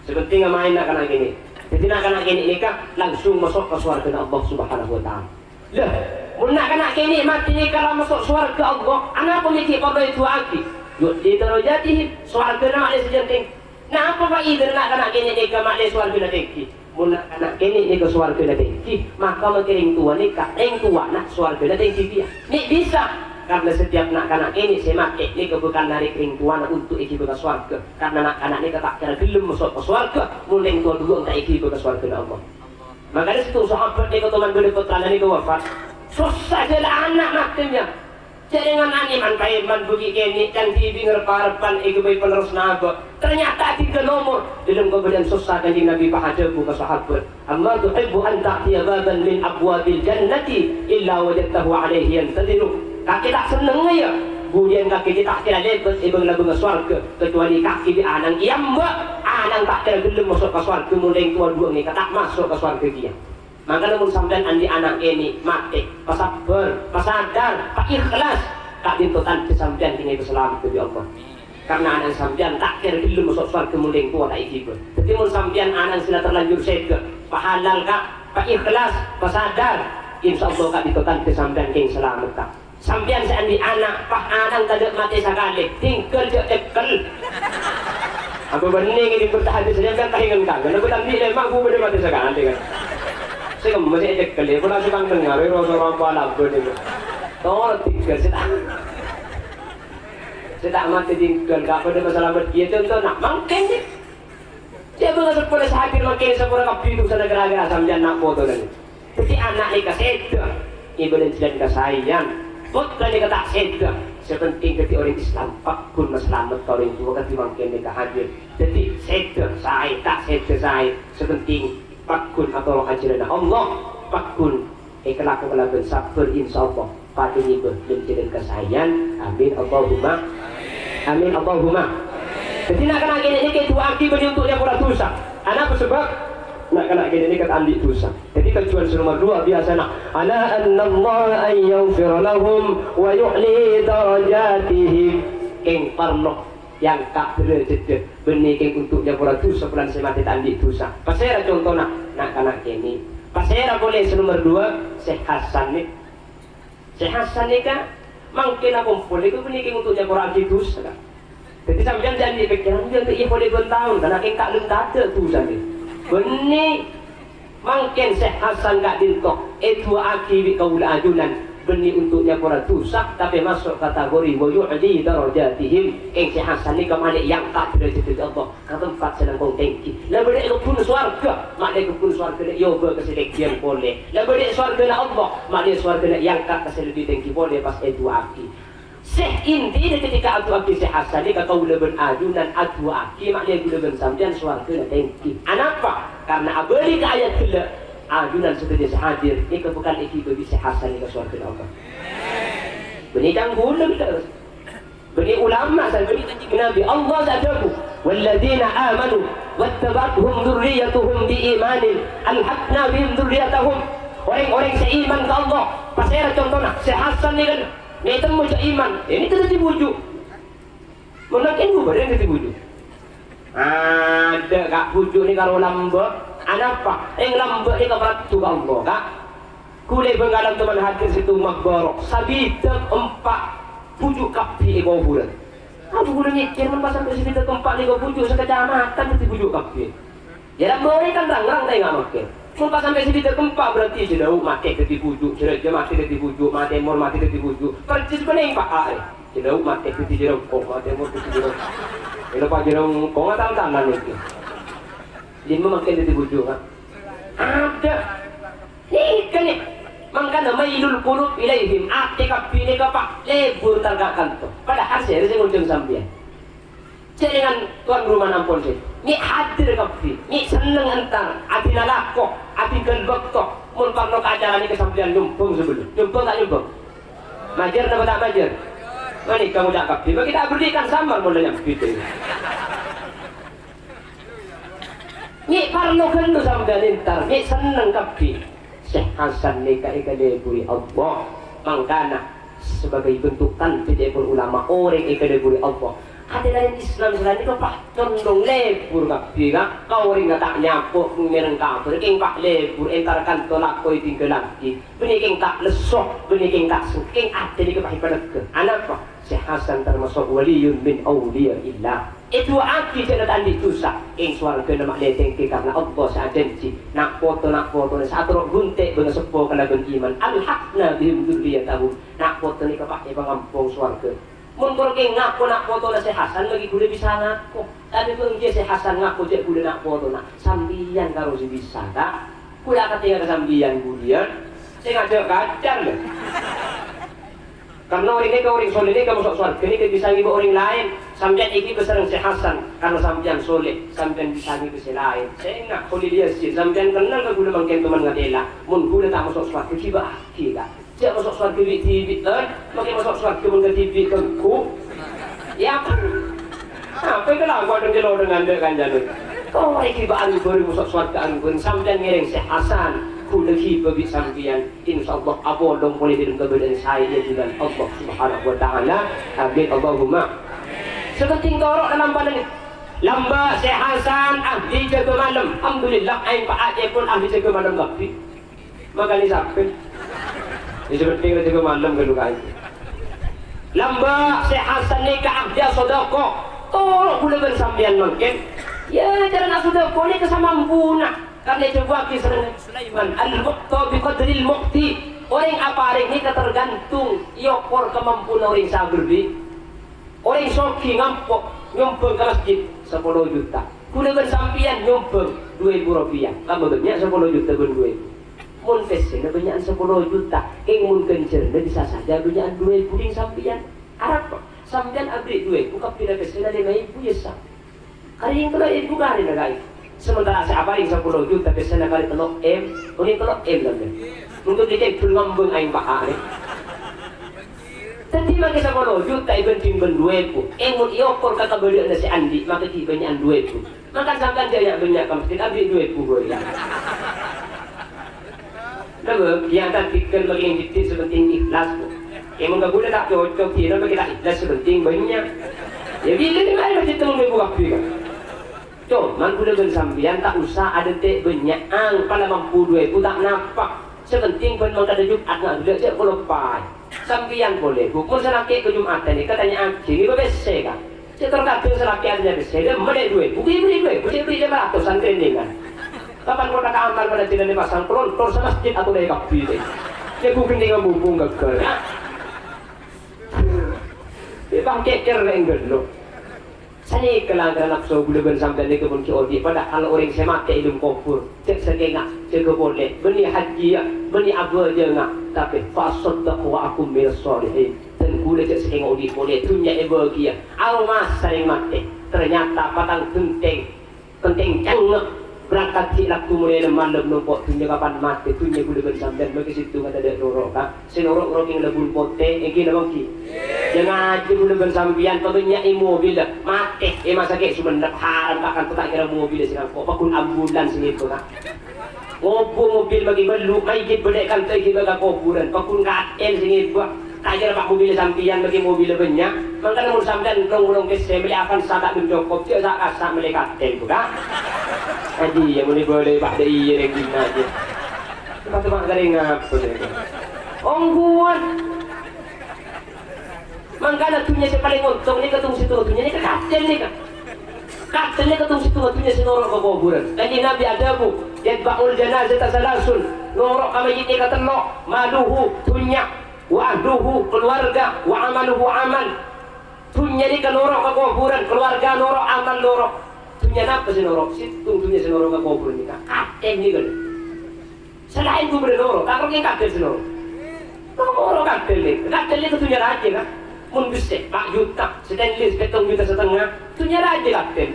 Sè pentèng maèn na'-kana' kènè'. Dhâddhi na'-kana' kènè' nèka langsung maso' ka sowarghâna Allah Subhanahu wa Ta'ala. Lah, mon na'-kana' kènè' matè nèka la maso' sowarghâ Allah, anapa mè' ghi' parlo èdu'aaghi? Yu'li darajatihim, sowarghâna ma'lè sajân tèngghi. Napa faèdana na'-kana' kènè' nèka ma'lè sowarghâna tèngghi? Mon na'-kana' kènè' nèka sowarghâna tèngghi, maka makè rèng towa nèka, rèng towana sowarghâna tèngghi kèya. Mè' bisa, karna setiap na'-kana' kènè' sè matè nèka bhâkal narèk rèng towana untuk èghibâ ka sowarghâ. Karna na'-kana' nèka ta' kèra ghellem maso' ka sowarghâ, mon rèng towa duwâ' ta' èghibâ ka sowarghâna Allah. Mangkana sèttong sahabat nèka toman bâdâ pottrana nèka wafat. Sossa jâ la ana' matè, yâ. Jârèngan anèman-taèman bâgi kènè' can dhibi' ngarep-arebbhân èghâbây penerros nabâ'. Ternyata adhingghâl omor. Dâlem kabâdâ'ân sossa Kanjeng Nabi pas adhâbu ka sahabat, "Amma tuhibbu an ta'tiya baban min abwabil jannati illa wajadtahu alaihi yantadhiruk." Kakè ta' sennengnga, yâ? Budiyân kakè ta' kèra lèbât è bâng-labângnga sowarghâ, kecuali kakè bi' ana'na èamba', ana'na ta' kèra ghellem maso' ka sowarghâ, mon rèng towa duwâ' nèka ta' maso' ka sowarghâ kèya. Mangkana mon sampèyan andi' ana' kènè' matè, pasabbhâr, pasadar, paikhlas, ka'dinto tandhâ sampèyan kèngèng èpasalamet bi' Allah. Karna ana' sampèyan ta' kèra ghellem maso' sowarghâ mon rèng towa ta' èghibâ. Dhâddhi mon sampèyan ana' sè la terlanjur sèdhâ, pahalal, Ka', paikhlas, pasadar, insyaallah ka'dinto tandhâ sampèyan kèngèng salamet, Ka'. Sampèyan sè andi' ana', pas ana'na tadâ' matè sakalè, tinggal jhâ' cèkkel. Apa bânnè ngèdhing berta hadis sampèyan ta' èngan-kangan, apa ta' andi' lèma' bu bâdâ matè sakalè, kan? Sè kemma sè ècèkkel, ya, pola sè tang tengnga, rè, roso rampa labâ, nèko. Toro' tinggal sè ta', sè ta' matè tinggal, ka' padâ masalamet, ya, contoh, nah, mangkèn, ya. Sè bângaseppo sè hadir mangkèn saporana kabbhi dusana ghârâ-ghârâ sampèyan na' potona. Dhâddhi ana' nèka sèdhâ, èbâdâna jhâlân kasaèyan. Pottra nèka ta' sèdhâ. Sè pentèng dhâddhi orèng Islam, pagghun maslamet ka orèng towa kadhi mangkèn nèka hadir. Dhâddhi sèdhâ saè, ta' sèdhâ saè. Sè pentèng pagghun atoro' ajhârânna Allah, pagghun èkalako kalabân sabbhâr, insyaallah. Padâ ngibâ jhâlân kasaèyan. Amin, Allahumma. Amin, Allahumma. Dhâddhi, na'-kana' kènè' nèka èdu'aaghi bânnè untuk nyapora dhusa. Anapa sabâb? Na'-kana' kènè' nèka ta' andi' dhusa. Dhâddhi, tojjhuwân sè nomer duwâ' biyasana, "Ala annallaha an yaghfira lahum wa yu'li darajatihim." Kèng parlo èangka' dârâjhâddhâ bânnè kèng untuk nyapora dhusa polana sè matè ta' andi' dhusa. Pasèra contona? Na'-kana' kènè'. Pasèra polè sè nomer duwâ'? Sè Hasan nè. Sè Hasan nèka mangkèn akompol nèka ghânèka untuk nyapora'aghi dhusa, Ka'. Dhâddhi sampèyan jhâ' andi' pèkkèran, "Iyâ, iyâ polè bân taon, karna èngka' lem tadâ' dhusana." Bânnè mangkèn sè Hasan ka'dinto èdu'aaghi bi' kaulâ ajunan, bânnè untuk nyapora dhusa, tapè maso' kategori wa yu'li darajatihim. Kèng sè Hasan nèka malè èangka' dârâjhâddhâ bi' Allah. Ka tempat sè langkong tèngghi. La bâdâ è kebbhun sowarghâ, ma'lè kebbhun sowarghâna èobâ ka sè tèngghiyan polè. La bâdâ è sowarghâna Allah, ma'lè sowarghâna èangka' ka sè lebbi tèngghi polè pas èdu'aaghi. Sè intina ketika adu'aaghi sè Hasan nèka kaulâ bân ajunan adu'aaghi, ma'lè kaulâ bân sampèyan sowarghâna tèngghi. Anapa? Karna abâli ka ayat ghellâ', ajunan sadhâjâ sè hadir nèka bhâkal èghibâ bi' sè Hasan nèka sowarghâna Allah. Bânnè cangghulâ, Ka'. Bânnè ulama sè bânnè Kanjeng Nabi, Allah sè adhâbu, "Walladzina amanu wattaba'athum dzurriyyatuhum bi imanin alhaqna bihim dzurriyyatahum." Orèng-orèng sè iman ka Allah, pasèra contona? Sè Hasan nèka, nèka temmo jhâ' iman, nèka dhâddhi bhuju'. Mon mangkèn bhubâr dhâddhi bhuju'. Adâ', Ka', bhuju' nèka karo lambâ'. Anapa? Rèng lambâ' nèka paraddu ka Allah, Ka'. Ghulâ è Bhângkalan toman hadir sèttong mabarok, sabidhâk empa' bhuju' kabbhi è kobhurân. Aduh, ghulâ mèkkèr, mon pas sampè' sabidhâk empa' nèko bhuju' sakacamatan dhâddhi bhuju' kabbhi. Yâ, lambâ' kan rang-rang ta' enga' mangkèn. Mon pas sampè' sabidhâk empa' berarti Jhâlâuk matè dhâddhi bhuju', Jhâlâjâ matè dhâddhi bhuju', Matèmor matè dhâddhi bhuju'. Persis bânnè empa' arè. Jhâlâuk matè dhâddhi Jhârângkong, Matèmor dhâddhi Jhârângkong. Èlo pa Jhârângkong, tan-tanan nèko. Lèma mangkèn dhâddhi bhuju', Ka'. Adâ'. Nèka, nè. Mangkana mailul qulub ilaihim, atè kabbhi nèka, Pa', lebur tal ka kanto. Padahal sè rè sè ngonjhâng sampèyan. Jhâ' rèng towan romana ampon sè. Mè' hadir kabbhi, mè' senneng entar, adina lako, adina bâkto. Mon parlo ka acara nèka sampèyan nyombhâng sabellunna. Nyombhâng ta' nyombhâng? Majâr napa ta' majâr? Mani kamu ca'na kabbhi, mè' kita berikan samar mon la nyambit. Mè' parlo ghâllu sampèyan entar, mè' senneng kabbhi. Syekh Hasan nèka èkaleburi Allah. Mangkana, sebagai bentuk tanbih dhâri ulama, orèng èkaleburi Allah. Kadhâng orèng Islam sè laèn nèka pas condong lebur kabbhi, Ka'. Ka orèng ta' nyapo, mèreng kabhâr, kèng pas lebur, entar kanto lako èdinggâllaghi. Bânnè kèng ta' lesso, bânnè kèng ta' sengkèng, atè nèka pas èpanegghâ. Anapa? Syekh Hasan termasuk waliyun min auliyaillah. Èdu'aaghi jhâ' la ta' andi' dhusa, kèng sowarghâna ma' lètèngghi karna Allah sè ajhânjhi, na' poto-na' potona sè atoro' ghun tè' bângaseppo kalabân iman, alhaqna bihim dzurriyyatahum, na' poto nèka pas èpangampong sowarghâ. Mon kor kèng ngako na' potona Syekh Hasan, maghi ghulâ bisa ngako. Tapè bâ'na jiyâ Syekh Hasan ngako jhâ' ghulâ na' potona, sampèyan karo sè bisa, Ka'. Ghulâ akatènga ka sampèyan ghulâ, sè ngajhâk kacar, lho. Karna orèng nèka, orèng soleh nèka maso' sowarghâ nèka bisa ngibâ orèng laèn. Sampèyan èghibâ sareng Syekh Hasan, karna sampèyan soleh, sampèyan bisa ngibâ sè laèn. Sènga' Kholil Yasin, sampèyan kennal ka ghulâ mangkèn toman ngatèla. Mon ghulâ ta' maso' sowarghâ, ghibâ'âghi, Ka'. Jhâ' maso' sowarghâ bi' dhibi'ân, mangkèn maso' sowarghâ mon kadhibi' ghânggu. Ya, apa? Apa kalakowan dâ' lodhângan dâ' kancana? Torè ghibâ'ân bhâreng maso' sowarghâ'ân bhâreng, sampèyan ngèrèng Syekh Hasan, ghulâ ghibâ bi' sampèyan. Insyaallah apolong polè dâlem kabâdâ'ân saè è ajunanna Allah Subhanahu wa Ta'ala. Amin, Allahumma. Sè penting toro' ka lampana. Lambâ' Syekh Hasan ahli jâgâ malem. Alhamdulillah, aèng pa' a'èpon ahli jâgâ malem kabbhi. Makana sapè? Sè penting jâgâ malem ghâllu kaè. Lambâ' Syekh Hasan nèka ahli sodako. Toro' ghulâ bân sampèyan mangkèn. Ya, carana sodako nèka samampuna. Karna èdhâbuwâghi sareng Sulaiman, "Al-mu'ta bi qadril mu'ti." Orèng aparèng nèka tergantung èokor kamampuna orèng sè aberri'. Orèng soghi ngampo' nyombhâng ka masjid sapolo juta. Ghulâ bân sampèyan nyombhâng du èbu ropèya. Tambâ bânnya' sapolo juta bân du èbu. Mon pèssèna bânnya'an sapolo juta, kèng mon ghânjhârânna bisa saja bânnya'an du èbu rèng sampèyan. Arapa? Sampèyan aberri' du èbu, kabbhina pèssèna lèma èbu, ya, sa. Karè tello èbu karè na kaè. Sementara sè aparèng sapolo juta, pèssèna karè tello M, onèng tello M sampèyan. Untuk dicek dul ngambâng aèng pa'a rè. Dhâddhi mangkè sapolo juta èbhândhing bân du èbu. Èmon èokor ka kabâdâ'ânna sè andi', maka ghi' bânnya'an du èbu. Maka sampèyan jhâ' bânnya' ka masjid, aberri' du èbu bhâi. Napa? Iyâ, ta' dhikir lagi yang dhikir sè penting ikhlas, Bu. Èmon kabulâ ta' cocok, iyâ, napa kita ikhlas sè penting bânnya'. Ya, bilâ nèka masjid tello èbu kabbhi, kan? Coma ghulâ bân sampèyan ta' osa adhânte' bânnya'an, pala mampu du èbu ta' napa. Sè penting bân mangkada Jum'at na' ghellâ' jhâ' polo paè. Sampèyan polè, Bu, mon sè lakè' ka Jum'atan nèka tanya'aghi, ngibâ pèssè, Ka'. Cè' tor kadhâng sè lakè' atanya pèssè, dâ' emma dâ' du èbu, ghi' bâri' du èbu, cè' bâri' lèma ratos santrèna, Ka'. Kapan kottha' kamar padâ jhâlân è pasang, pelontor samasjid atolè kabbhi, Ka'. Cè' Bu ghentèngan bubung ghâggâr, Ka'. Èpangkè' kèr rèng ghâllu. Sanèka langkana napso ghulâ bân sampèyan nèka mon ghi' odi', padahal orèng sè matè è dâlem kobhur, jhâ' sakènga', jâgâ polè, bânnè hajjiyâ, bânnè abhâjânga, tapè, "Fa assaddaqu wa akun minas shalihin." Dân ghulâ jhâ' sakènga' odi' polè, dhunnya èbâghiyâ, aromasa rèng matè. Ternyata patang ghentèng, ghentèng cèngnga', berangkat ghi' lagghu molè malem nompo' dhunnya kapan matè, dhunnya ghulâ bân sampèyan, maghi sèdhungnga tadâ' noro', Ka'. Sè noro' noro' kèng labun potè, èngghi napa èngghi? Jhâ' ngajhi ghulâ bân sampèyan, pabânnya'è mobil, matè, è masakè' Songennep, haram ka' kanto ta' kèra mobil sè ngangko', paggun ambulan sè ngèbâ, Ka'. Ngobu mobil maghi bâllu', mayyit bâdâ è kanto èghibâ ka kobhurân, paggun katèl sè ngèbâ, ta' kèra pa' mobil sampèyan maghi mobil bânnya', mangkana mon sampèyan long-long pèssè mellè Avanza ta' dhun cokop, jhâ' sa'-kassa' mellè katèl, Bu, Ka'. Adi, ya, mon èbâlâi pa' dâ' iyâ rèng dinna' jiyâ. Coma-coma karè ngapa, ya? Ongghuwân. Mangkana dhunnya sè palèng ontong nèka tong-sèttonga dhunnya nèka katèl nèka. Katèl nèka tong-sèttonga dhunnya sè noro' ka kobhurân. Kanjeng Nabi adhâbu, "Yatba'ul janazata salasun." Noro' ka mayyit nèka tello', maluhu, dhunnya, wa ahluhu, keluarga, wa amaluhu, amal. Dhunnya nèka noro' ka kobhurân, keluarga noro', amal noro'. Dhunnya napa sè noro'? Sèttong dhunnya sè noro' ka kobhurân nèka. Katèl nèka. Salaèn ghubernur, ta' kèng katèl sè noro'. Noro' katèl nèka. Katèl nèka dhunnya rajâ, Ka'. Mon bessè, pa' juta, stainless, pèttong juta satengnga. Dhunnya rajâ katèl.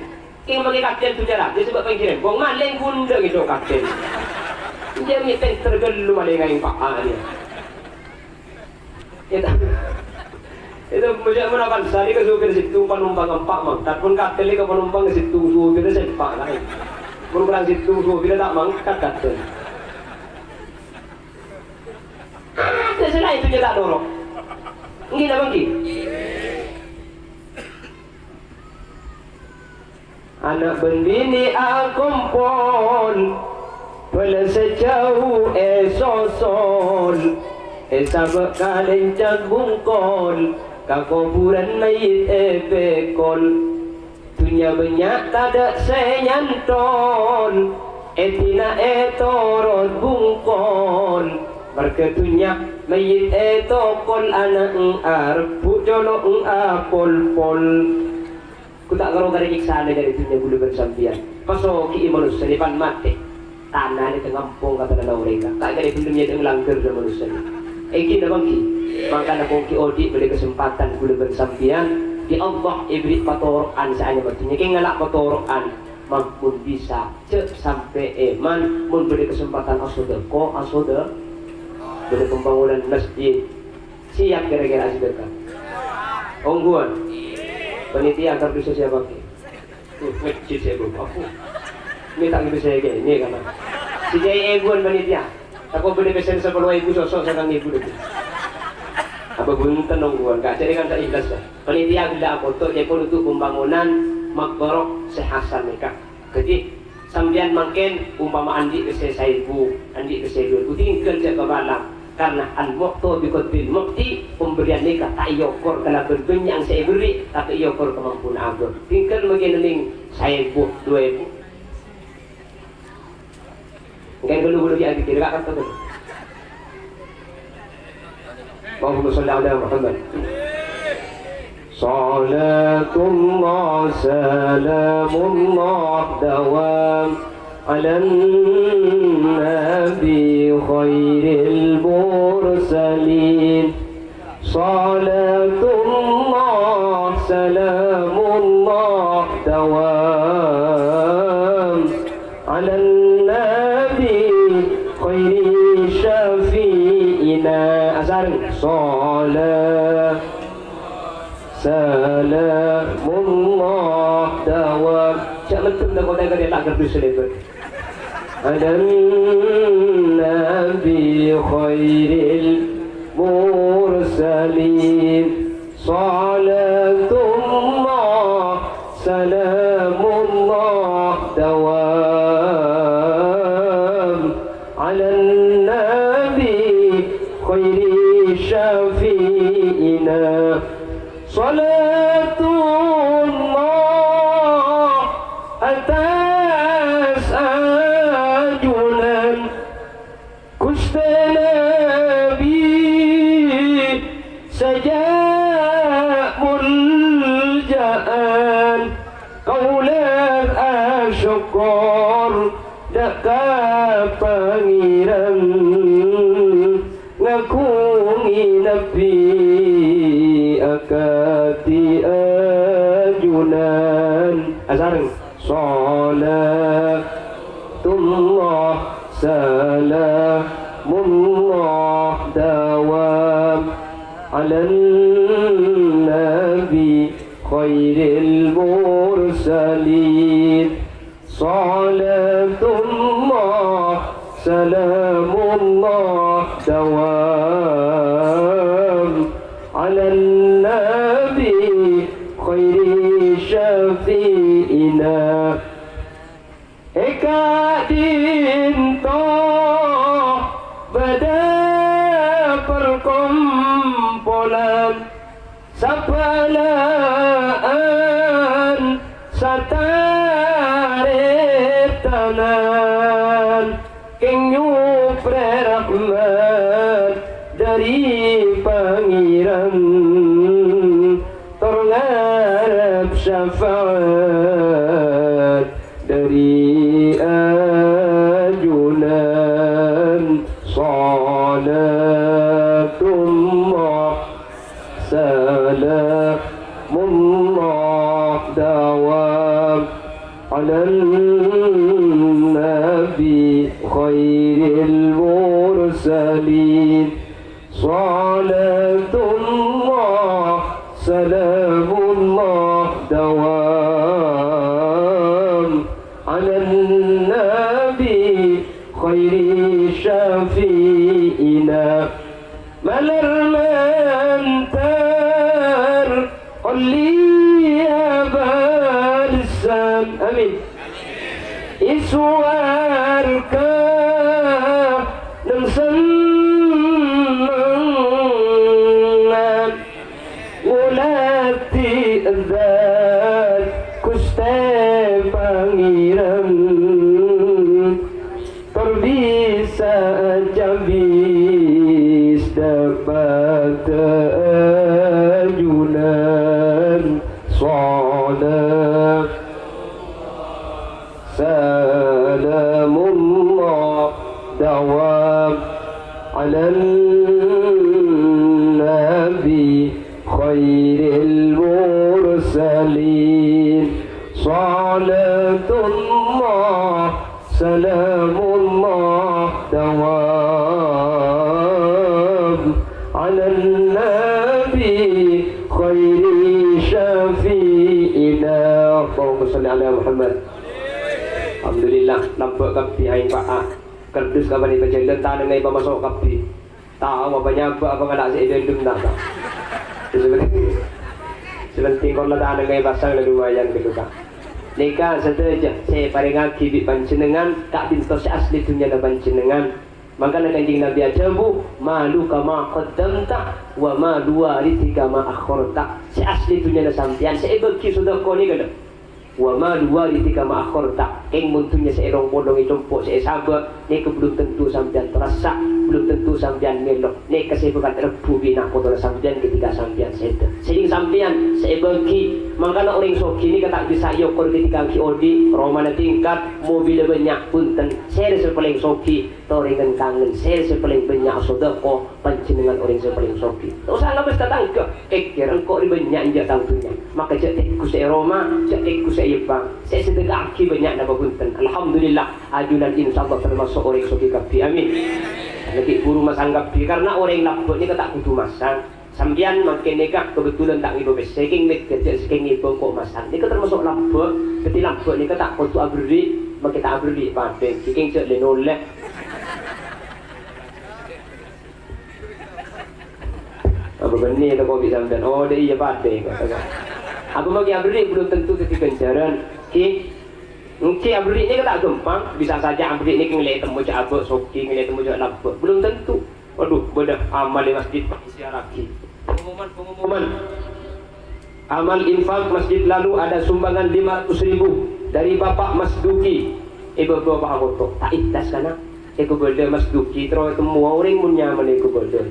Kèng maghi katèl dhunnya rajâ, sabâb pèngghirân. Wong malèng gundhâ ngèdhok katèl. Iyâ, mè' pènter ghâllu malèngnga èng pa'a, yâ. Yâ, ta-, Itu, mojâ manapan sari ka supir sèttong, panumpang empa' mangkat, pon katèl ka panumpang sèttong, supir sè empa' laèn. Kurang sèttong, bilâ ta' mangkat kadhâng. Adâ' sè laèn dhunnya ta' noro'. Èngghi napa èngghi? Ana' bân binè' akompol, bâlâ sè jhâu èsosol, èsabâ' ka lèncak bungkol, ka kobhurân mayyit èpèkol. Dhunnya bânnya' tadâ' sè nyantol, èdina ètorot bungkol. Marghâ dhunnya mayyit ètokol, ana' arebbhu' colo' apolpol. Ghu ta' karo karè nyèksana jârèya dhunnya ghulâ bân sampèyan. Pasogi'i manossa nèpan matè. Tanana ngampong ka tanana orèng, ta' kèra bhendhem nyèdhâng langghâr dâ' manossa. Èngghi napa èngghi? Mangkana pongki odi' bâdâ kasempadhân ghulâ bân sampèyan, bi' Allah èberri' patoro'an sè anyama dhunnya. Kèng ngala' patoro'an, mon bisa, jhâ' sampè' èman, mon bâdâ kasempadhân asodâko, asodâ-, bâdâ pembangunan masjid. Siap kèra-kèra asadâka? Ongghuwân? Panitia kardusnya siapa, Ki? Tuh, ngejit saya, Bro. Aku minta gitu saya, Ki. Ini kan. Sè jhâ' èbuwân panitia. Tako' bâdâ pèssèna sapolo èbu, sosok sareng èbu lagi. Apa bhunten, ongghuwân? Ka' jhâ' kan ta' ikhlas, ya. Panitia ghellâ' apoto, ya, pon untuk pembangunan makbaro Syekh Hasan nèka. Dhâddhi, sampèyan mangkèn umpama andi' pèssè saèbu, andi' pèssè duwâ èbu, tinggal jhâ' kabâlâng. Karna al-mu'ta bi qadril mu'ti, pemberian nèka ta' èokor kalabân bânnya'na sè èberri', tapè èokor kamampuna abâ'. Tinggal mangkèn nèng saèbu, duwâ èbu. Mangkèn ghâllu-ghâllu ghi' adhikir, ka' kantha ghâllu. Allahumma shalli ala Muhammad. Salatullah, salamullah, dawam ala nabi khairil mursalin. Salatullah, salamullah, dawam ala nabi khairi syafi'ina. Asareng. Salat, salamullah, dawam. Jhâ' mendem tako' tèngka dâ' ta' kardus lèbât. Ala nabi khairil mursalin. Salatullah, salamullah, dawam ala nabi khairi syafi'ina. Salatullah atas ajunan Ghustè Nabi sajâ' molja'an, kaulâ asokkor dâ' ka Pangèran ngagungè Nabi akadhi ajunan. Asareng. Salatullah, salamullah, dawam ala nabi khairil mursalin. Salatullah, salamullah, dawam ala nabi khairi syafi'ina. È ka'dinto bâdâ parkompolan sabâlâ'ân satarètanan, kèng nyoprè rahmat dâri Pangèran, tor ngarep syafaat dâri ajunan. Salatullah, salamullah, dawam ala nabi khairil mursalin. Salatullah, salamullah, dawam ala Mulia bâlessan. Amin. È sowarga neng sennengngan. Ngoladi Zat Ghustè Pangèran. Tor bisa cabis dâpa' ajunan. Shalawat salamullah dawam 'alan nabi khairil mursalin. Shalatullah salamullah dawam 'alan nabi khairi syafi'ina. Allahumma shalli ala Muhammad. Alhamdulillah, nambâ' kabbhi aèng pa'a. Kardus kapan èpajhâlân, tanangnga èpamaso' kabbhi. Tao apa nyabâ' apa ngala' sè è dâlem, ta'? Sè penting, sè penting kor la tanangnga èpasang la lumayan ghâllu, Ka'. Nèka sadhâjâ sè èparèngaghi bi' panjhennengngan ka'dinto sè asli dhunnyana panjhennengngan. Mangkana Kanjeng Nabi adhâbu, "Maluka ma qaddamta, wa malu walidika ma akhkharta." Sè asli dhunnyana sampèyan sè èbâghi sodâko nèka, lho. "Wa malu walidika ma akhkharta." Kèng mon dhunnya sè è rong-polong è compo' sè èsabâ', nèka belum tentu sampèyan terassa, belum tentu sampèyan mèlo. Nèka sè bhâkal èrebbhu' bi' na' potona sampèyan ketika sampèyan sèdhâ. Sèdhing sampèyan sè èbâghi, mangkana orèng soghi nèka ta' bisa èokor ketika ghi' odi', romana tingkat, mobilla bânnya', bhunten. Sèrè sè palèng soghi, torèngan kangen. Sèrè sè palèng bânnya' sodâko, panjhennengngan orèng sè palèng soghi. Ta' osa ngabâs tatangghâ, kèkkèr engko' rè bânnya' enjâ' tang dhunnya. Maka jhâ' tèngghu sè è roma, jhâ' tèngghu sè è ebbâng. Sè èsadheka'aghi bânnya' napa bhunten. Alhamdulillah, ajunan insyaallah tamaso' orèng soghi kabbhi. Amin. Laghi' buru masang kabbhi, karna orèng labbâ' nèka ta' kodhu masang. Sampèyan mangkèn nèka kebetulan ta' ngèbâ pèssè, kèng mèkkèr jhâ' sakèng ngèbâ engko' masang. Nèka tamaso' labbâ', dhâddhi labbâ' nèka ta' kodhu aberri', mangkèn ta' aberri' padâ, kèng jhâ' lè-nolè. Apa bânnè toko bi' sampèyan? Oh, dâ' iyâ padâ kok. Apa mangkèn aberri' belum tentu dhâddhi ghânjhârân. Ki, èngghi aberri' nèka ta' ghâmpang, bisa saja aberri' nèka ngèlè temmo jhâ' abâ' soghi, ngèlè temmo jhâ' labbâ'. Belum tentu. Waduh, bâdâ amal è masjid, Pak, èsiarraghi. Pengumuman, pengumuman. Amal infak masjid lalu ada sumbangan lima ratus ribu dari Bapak Mas Duki. È bâbâ Pak Akoto, ta' èhlas kana? Èkobâlâ Mas Duki, terro ètemmowa orèng mon nyamana èkobâlâ.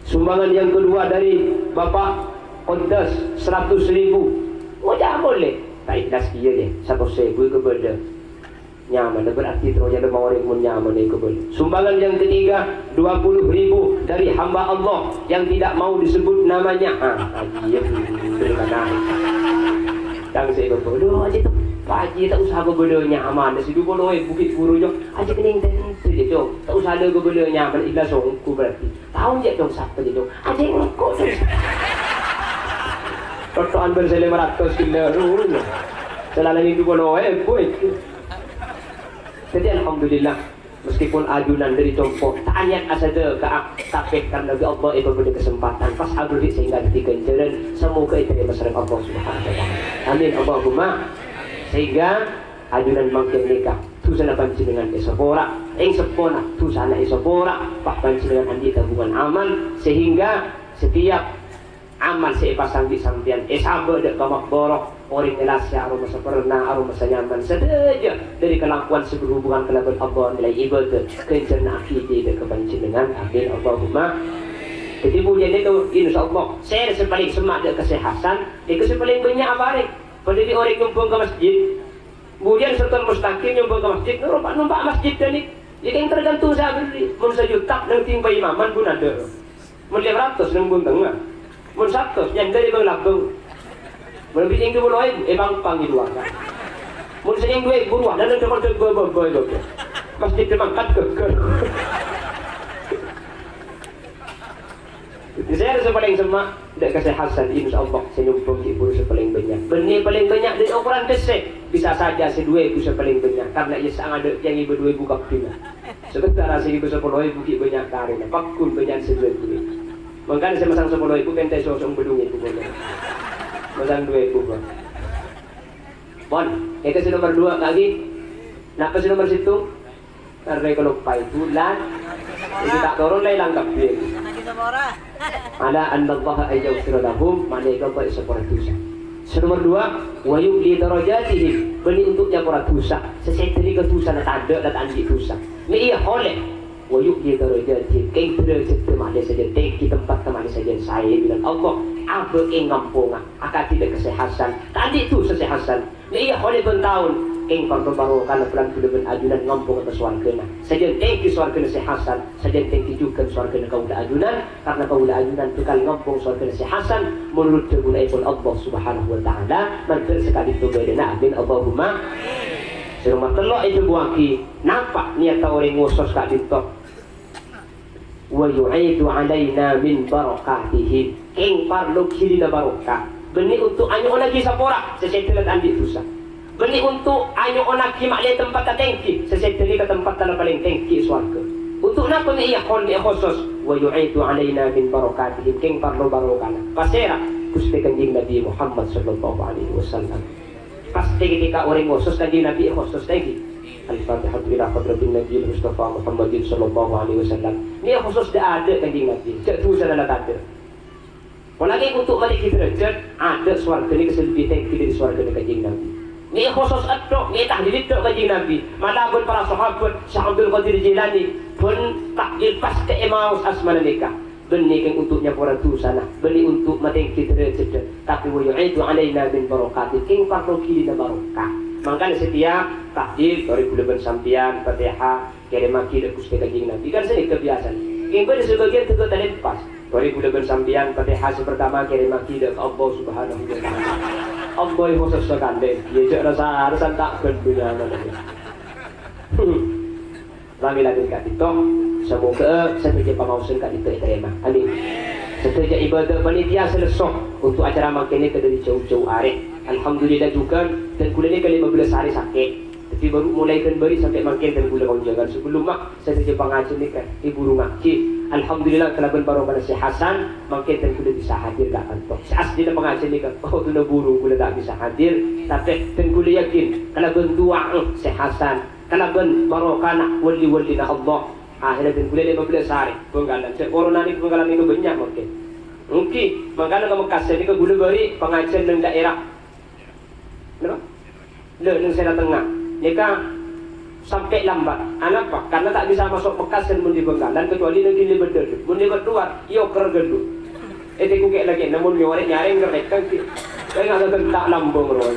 Sumbangan yang kedua dari Bapak Qaddas, seratus ribu. Ngoca' polè, ta' èhlas kèya, deh, satos èbu èkobâlâ. Nyamana berarti terro nyalem orèng mon nyamana èkobâlâ. Sumbangan yang ketiga, dua puluh ribu dari hamba Allah yang tidak mau disebut namanya. Ah, Haji, ya, bener mana? Tang sè èkobâlâ, Haji, ta', Haji, ta' osa kobâlâ nyamana, sè dua puluh èbu ghi' buru, Cong. Haji, kenning tentu, ya, Cong. Ta' osa la kobâlâ nyamana, ikhlas ongghu berarti. Taon, ya, Cong, sapa, ya, Cong? Haji, engko', Cong. Toto'an bân sè lèma ratos kilo, ruh. Sè lalèn dua puluh èbu, itu. Jadi, alhamdulillah, meskipun ajunan dâri compo', ta' anyat asadheka'a, tapè karna bi' Allah èpabâdâ kasempatan, pas aberri' sehingga dhâddhi ghânjhârân, semoga ètarèma sareng Allah Subhanahu wa Ta'ala. Amin, Allahumma. Sehingga ajunan mangkèn nèka, dhusana panjhennengngan èsapora, èng seppona dhusana èsapora, pas panjhennengngan andi' tabungan amal, sehingga setiap amal sè èpasang bi' sampèyan èsabâ' dâ' ka maqbarah, orèng nèllasè aromasa perna, aromasa nyaman, sadhâjâ dâri kalakowan sè berhubungan kalabân Allah nilai ibadah, ghânjhârânna aghidhi dâ' ka panjhennengngan. Amin, Allahumma. Dhâddhi, budiyân nèka, insyaallah, sè, sè palèng semma' dâ' kasèhatan, nèka sè palèng bânnya' aparèng. Padâ bi' orèng nyombhâng ka masjid, budiyân Siratal Mustaqim nyombhâng ka masjid, nompa', nompa' masjid dhâni. Yâ, kèng tergantung sè aberri'. Mon sajuta neng tèng paimaman, bun adâ'. Mon lèma ratos neng bun tengnga. Mon satos, nyandâri bâng-labâng. Mon bi' neng dua puluh èbu, èpang-pang è luar. Mon sè neng dua èbu rowa, neng dâ' bâbâ-bâbâ. Masjid mangkat ghâghâr. Sè, sè palèng semma', dâ' kasèhatan, insyaallah, sè nyombhâng ghi' bhuru sè palèng bânnya'. Bânnè palèng bânnya' dâri okoran pèssè, bisa saja sè dua èbu sè palèng bânnya', karna iyâ sangadâ' tèyang èbâ dua èbu kabbhi. Sementara sè èbâ sapolo èbu ghi' bânnya' karèna, paggun bânnya'an sè dua èbu. Mangkana sè masang sapolo èbu pènta èso-, sosong bâdhung èbu polè. Pesan dua ribu, Bang. Pon, èka sè nomer dua lagi. Napa sè nomer sèttong? Karena kaloppaè bulân. Jadi ta' toron la èlang kabbhi. Ala annallaha ayyaghfira lahum, ma'ana èka èsapora dhusa. Sè nomer dua, wa yu'li darajatihim, bânnè untuk nyapora dhusa. Sè sèdhâ nèka dhusana tadâ' la ta' andi' dhusa. Mè' iyâ polè. Wa yu'li darajatihim, kèng dârâjhâddhâ ma'lè sajân tèngghi, tempatta ma'lè sajân saè bilân Allah, abâ' è ngamponga, akadhi dâ' ka sè Hasan, ta' andi' dhusa sè Hasan. Mè' iyâ polè bân taon, kèng parlo barokana bulân ghulâ bân ajunan ngampong ka sowarghâna. Sajân tèngghi sowarghâna sè Hasan, sajân tèngghi jhughân sowarghâna kaulâ ajunan, karna kaulâ ajunan bhâkal ngampong sowarghâna sè Hasan, menurut dhâbuna èpon Allah Subhanahu wa Ta'ala, mandhâr sè ka'dinto bâdâna. Amin, Allahumma. Sè nomer tello' èdhâbuwâghi, napa niyatta orèng ngosos ka'dinto? "Wa yu'idu 'alaina min barakatihim." Kèng parlo ghilina barokah. Bânnè untuk anyo'onnaghi sapora, sè sèdhâ la ta' andi' dhusa. Bânnè untuk anyo'onnaghi ma'lè tempatta tèngghi, sè sèdhâ nèka tempatta la palèng tèngghi è sowarghâ. Untuk napa mè' èyakon, mè' èkhosos? "Wa yu'idu 'alaina min barakatihim." Kèng parlo barokana. Pasèra? Ghustè Kanjeng Nabi Muhammad sallallahu alaihi wasallam. Pas ketika orèng ngosos Kanjeng Nabi èkhosos tèngghi. Al-Fatihatu ila hadratin Nabiyil Mustafa Muhammadin sallallahu alaihi wasallam. Nèka èkhosos dâ'-adâ' Kanjeng Nabi. Jhâ' dhusana la tadâ'. Polana untuk matèngghi dârâjhât, adâ' sowarghâ nèka sè lebbi tèngghi dâri sowarghâna Kanjeng Nabi. Nèka èkhosos ètto', nèka ètahlil ètto' Kanjeng Nabi. Mala bân para sahabat, Syekh Abdul Qadir Jilani, bân tahlil pas ka Emaus asmana nèka. Bânnè kèng untuk nyapora dhusana, bânnè untuk matèngghi dârâjhâddhâ, tapè wa yu'idu 'alaina min barakatih, kèng parlo ghilina barokah. Mangkana setiap tahlil, torè ghulâ bân sampèyan, Fatihah, kèrèmaghi dâ' Ghustè Kanjeng Nabi. Kan sanèka biyasana. Kèng bâdâ sabâgiyân tègghâ talèmpas. Torè ghulâ bân sampèyan, Fatihah sè partama kèrèmaghi dâ' ka Allah Subhanahu wa Ta'ala. Allah èkhosos sakalè, iyâ jhâ' rasa-rasan ta' bân bânyaman. Lami-lami ka'dinto, samoghâ sadhâjâ pangaosan ka'dinto ètarèma. Amin. Sadhâjâ ibâdâ panitia sè lesso untuk acara mangkèn nèka dâri jâu-jâu arè. Alhamdulillah jhughân, dân kaulâ nèka lèma bellâs arè sakè'. Dhâddhi bhuru molaè dân bâri' sampè' mangkèn dân kaulâ konjhângan. Sabellumma sadhâjâ pangajhiyân nèka èburungngaghi. Alhamdulillah kalabân barokana Syekh Hasan, mangkèn dân kaulâ bisa hadir ka kanto. Sè aslina pangajhiyân nèka, kodhuna burung kaulâ ta' bisa hadir. Tapè dân kaulâ yakin kalabân du'a Syekh Hasan, kalabân barokana wali-walina Allah. Akhèrra dân kaulâ lèma bellâs arè Bhângkalan. Sè corona nèka Bhângkalan nèka bânnya' mangkèn. Èngghi, mangkana ka Mekkasân nèka kaulâ bâri' pangajhiyân neng daerah. Napa? Lho, neng Sera Tengnga. Nèka sampè' lambat. Anapa? Karena ta' bisa maso' Mekkasân mon dâri Bhângkalan, kecuali neng ghellâ' bâddhâ. Mon lèbât lowar, èoker ghâllu. Ètèkuk kè'-lakè'na mon nyorè nyarè ngèrrèk kan ghi. Kaya nggak gentak lambung rowa.